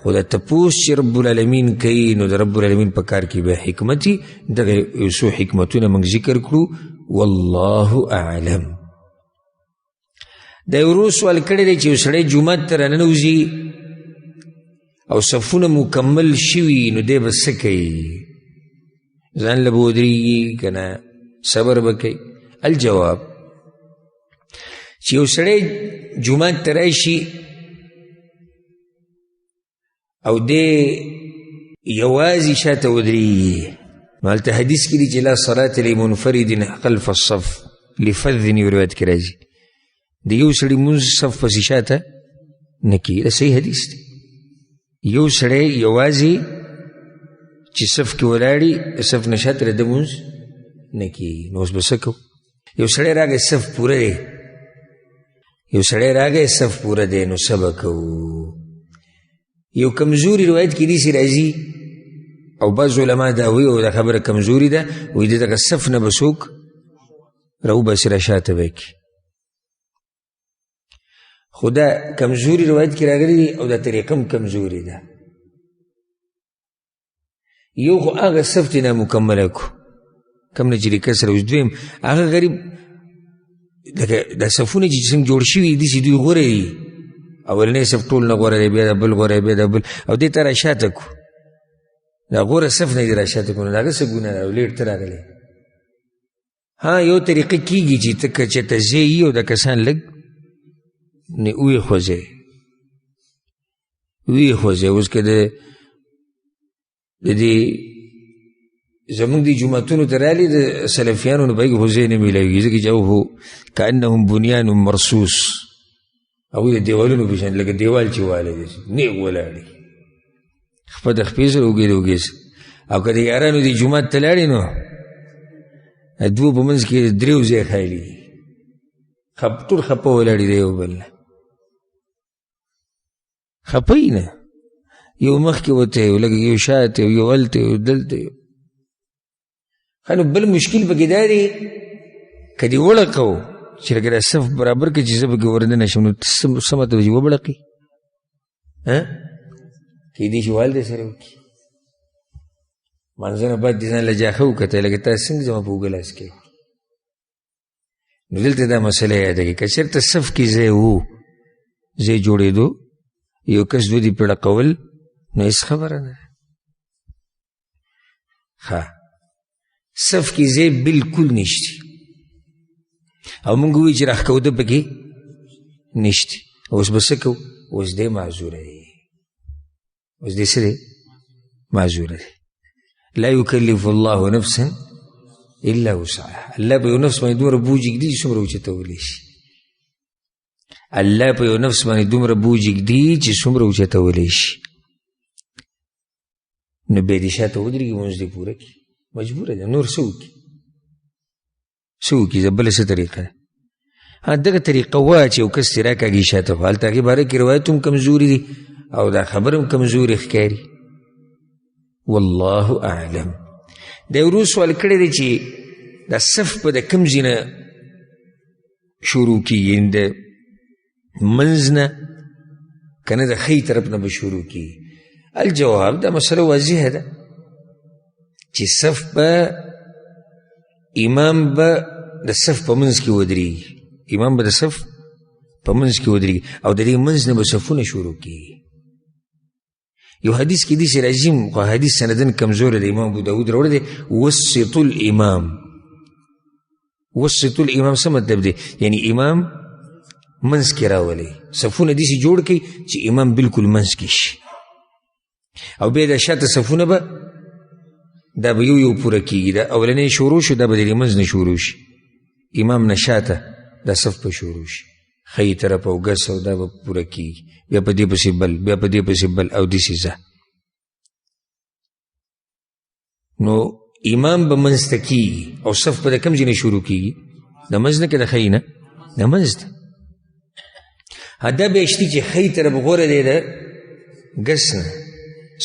Speaker 1: خو د تپوس چې رب العالمین کوي نو د رب العالمین په کار کې بیا حکمت وي. دغه یو څو حکمتونه موږ ذکر کړو، والله اعلم. دا یو ورور سوال کړی دی چې یو سړی جومات ته راننوځي او صفونه مکمل شوي نو دی به څه کوي؟ ځان له به ودرېږي که نه صبر به کوي؟ الجواب چې یو سړی جومات ته راشي او دی یوازې شاته ودرېږي، نو هلته حدیث کې دي چې لا صلاة لمنفرد خلف الصف لفظ یو روایت کې راځي، د یو سړي مونځ صف پسې شاته نه کېږي. دا صحیح حدیث دی. یو سړی یوازې چې صف کې ولاړي صف نه شاته د مونځ نه کېږي، نو اوس به څه کوو؟ یو سړی راغی صف پوره دی، یو سړی راغی صف پوره دی، نو څه به کوو؟ یو کمزوري روایت کې داسې راځي او بعض علما دا وایي او دا خبره کمزوري ده، وایي د دغه صف نه به څوک راوباسي را شاته به یې کړي. خو دا کمزوري روایت کې راغلي دي او دا طریقه هم کمزوري ده. یو خو هغه صف چې نامکمله کړو کوم نه چې د کسر. اوس دویم هغه غریب لکه دا صفونه چې څنګه جوړ شوي دي چې دوی غوره دي، اولنی صف ټول نه غوره دی، بیا د بل غوره، بیا د بل، او دې ته راشاته کړو، دا غوره صف نه دي راشاته کړو، نو د هغه څه ګناه ده او لیټ ته راغلی. ها یو طریقه کېږي چې ته که چېرته ځې یي او دا کسان لږ نه ویې خوځې، ویې خوځې. اوس که د دې زموږ د جوماتونو ته رالي د سلفیانو نو په هغې خو ځای نه میلاویږي، ځکه چې هغه خو کأنهم بنیان مرصوص، هغوی د دیوالونو په شان لکه دیوال چې والی دی نیغ ولاړ دي، خپه د خپې سره اوږې د اوږې سره. او که د یارانو د جومات ته لاړې نو دوو په منځ کې دریو ځای خالي دي، ټول خپه ولاړ دي یو بل نه، خپه یي نه، یو مخکې وتی یو لږ یو شاته یو هلته یو دلته یو. ښه نو بل مشکل پکې دا دی که دې وړقو چې لکه دا صف برابر کړي چې زه پکې ورننه شم، نو څه مطلب چې وبړقي؟ ها کېدای شي وال دې سره وکړي. مانځه نه بعد دې ځان له جاخه وکتل لکه تا څنګه زما په اوږه لاس کوي. نو دلته دا مسله یاده کړئ، که چېرته صف کې ځای و، ځای جوړېدو، یو کس دوی دې پړقول، نو هېڅ خبره نه ده. ښه صف کې ځای بالکل نشته او موږ وایو چې راښکوده پکې نشته، اوس به څه کوو؟ اوس دی معذوره دی، اوس دی څه دی؟ معذوره دی. لا یکلف الله نفسا الا وسعها، الله په یو نفس باندې دومره بوج ږدي چې څومره اوچتولی شي. الله په یو نفس باندې دومره بوج ږدي چې څومره اوچتولی شي. نو بیا دې شاته ودرېږي، لمونځ دې پوره کړي، مجبوره ده، نور څه وکړي؟ څه وکړي؟ بله څه طریقه ده؟ دغه طریقه وه چې یو کس ترې راکاږي شاته، خو هلته هغې باره کې روایت هم کمزوري دي او دا خبره هم کمزوري ښکاري. والله اعلم. دا ورو سوال کړی دی چې دا صف به د کوم ځای نه شروع کېږي، یعنې د منځ نه که نه د ښی طرف نه به شروع کېږي؟ الجواب، دا مسله واضحه ده چې صف به امام به د صف په منځ کې ودرېږي، امام به د صف په منځ کې ودرېږي او د دې منځ نه به صفونه شروع کېږي. یو حدیث کې داسې راځي، خو حدیث سندن کمزوری دی، امام ابو داود راوړی دی، وسط الامام. وسط الامام څه مطلب دی؟ یعنی امام منځ کې راولي، صفونه داسې جوړ کړي چې امام بالکل منځ کې شي، او بیا د شاته صفونه به دا به یو یو پوره کېږي. دا اولنی شروع شو، دا به د دې منځ نه شروع شي، امام نه شاته دا صف به شروع شي، ښی طرف او ګس، او دا به پوره کېږي، بیا په دې پسې بل، بیا په دې پسې بل، او داسې ځه. نو امام به منځ ته کېږي او صف به د کوم ځای نه شروع کېږي؟ د منځ نه که د ښی نه؟ د منځ نه. دا بیا شتي چې ښی طرف غوره دی د ګس نه،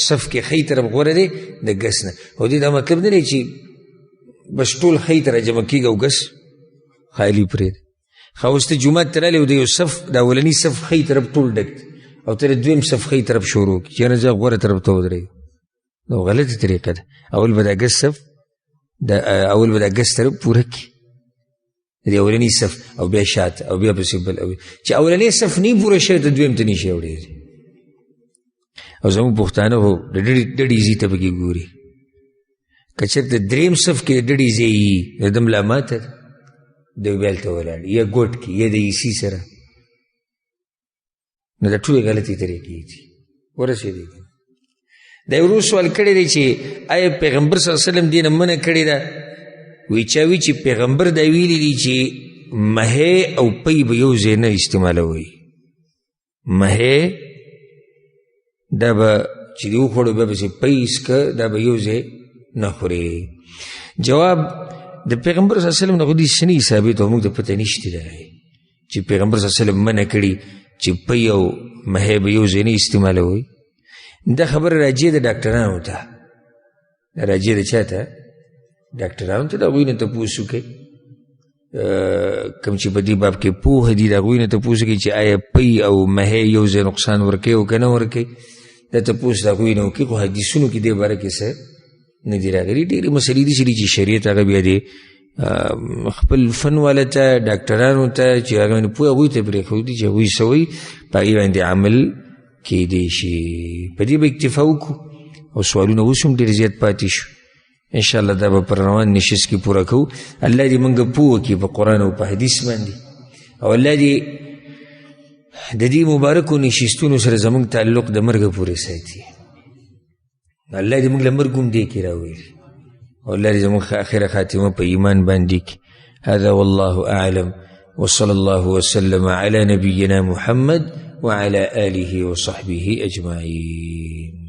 Speaker 1: صف کې ښی طرف غوره دی د ګس نه. او دې دا مطلب نه دی چې بس ټول ښی ته راجمع کېږي او ګس خالي پرېږدي. ښه، اوس ته جومات ته راغلې او د یو صف د اولني صف ښی طرف ټول ډک دی او ته د دویم صف ښی طرف شروع کړي چې نه ځه غوره طرف ته ودرېږي، نو غلطه طریقه ده. اول به د ګس صف د اول به د ګس طرف پوره کړي د اولني صف، او بیا شاته، او بیا پسې بل، او چې اولنی صف نه پوره شوی ته دویم ته نشي اوړېدی. او زموږ پښتانه خو د ډډې ځای ته پکې ګوري، که چېرته دریم صف کې د ډډې ځای وي، د ده ملا ماته ده، دی بیا هلته ولاړ یا ګوټ کې یا د ایسي سره. نو دا ټولې غلطې طریقې دي. ورسېدې که دا یو ورور سوال کړی دی چې آیا پیغمبر صلی الله علیه وسلم دې نه منع کړې ده؟ وایي چا وي چې پیغمبر دا ویلي دي چې مهې او پی به یو ځای نه استعمالوئ. مهې دا به چې دې وخوړو بیا پسې پی څکه، دا به یو ځای نه خورې. جواب، د پیغمبر صلی الله علیه وسلم نه خو دې څه نه ثابت او موږ ته پته نشته دی چې پیغمبر صلی الله علیه وسلم منع کړي چې پی او مهې به یو ځای نه استعمالوئ. دا خبره راجع ده ډاکټرانو ته، دا راجع ده چا ته؟ ډاکټرانو ته. د هغوی نه تپوس وکړئ کوم چې په دې باب کې پوه دي، د هغوی نه تپوس وکړئ چې آیا پی او مهې یو ځای نقصان ورکوي او که نه ورکوي. دا تپوس د هغوی نه وکړي، خو حدیثونو کې دې باره کې څه نه دي راغلي. ډېرې مسلې دي چې شریعت هغه بیا دې خپل فن والا ته، ډاکټرانو ته چې هغه باندې پوه، هغوی ته پرېښودي چې هغوی څه وایي په هغې باندې عمل کیدی شي. په دې به اکتفا وکړو او سوالونه اوس هم ډېر زیات پاتې شو. ان شاء الله دا به پر روان نشست کې پوره کوو. الله دې موږ پوه کړي په قرآن او په حدیث باندې، او الله دې د دې مبارکو نشستونو سره زموږ تعلق د مرګ پورې ساتي. الله دې موږ له مرګ هم دې کې راولي، او الله دې زموږ آخره خاتمه په ایمان باندې کړي. هذا والله أعلم، وصلى الله وسلم على نبينا محمد وعلى آله وصحبه أجمعين.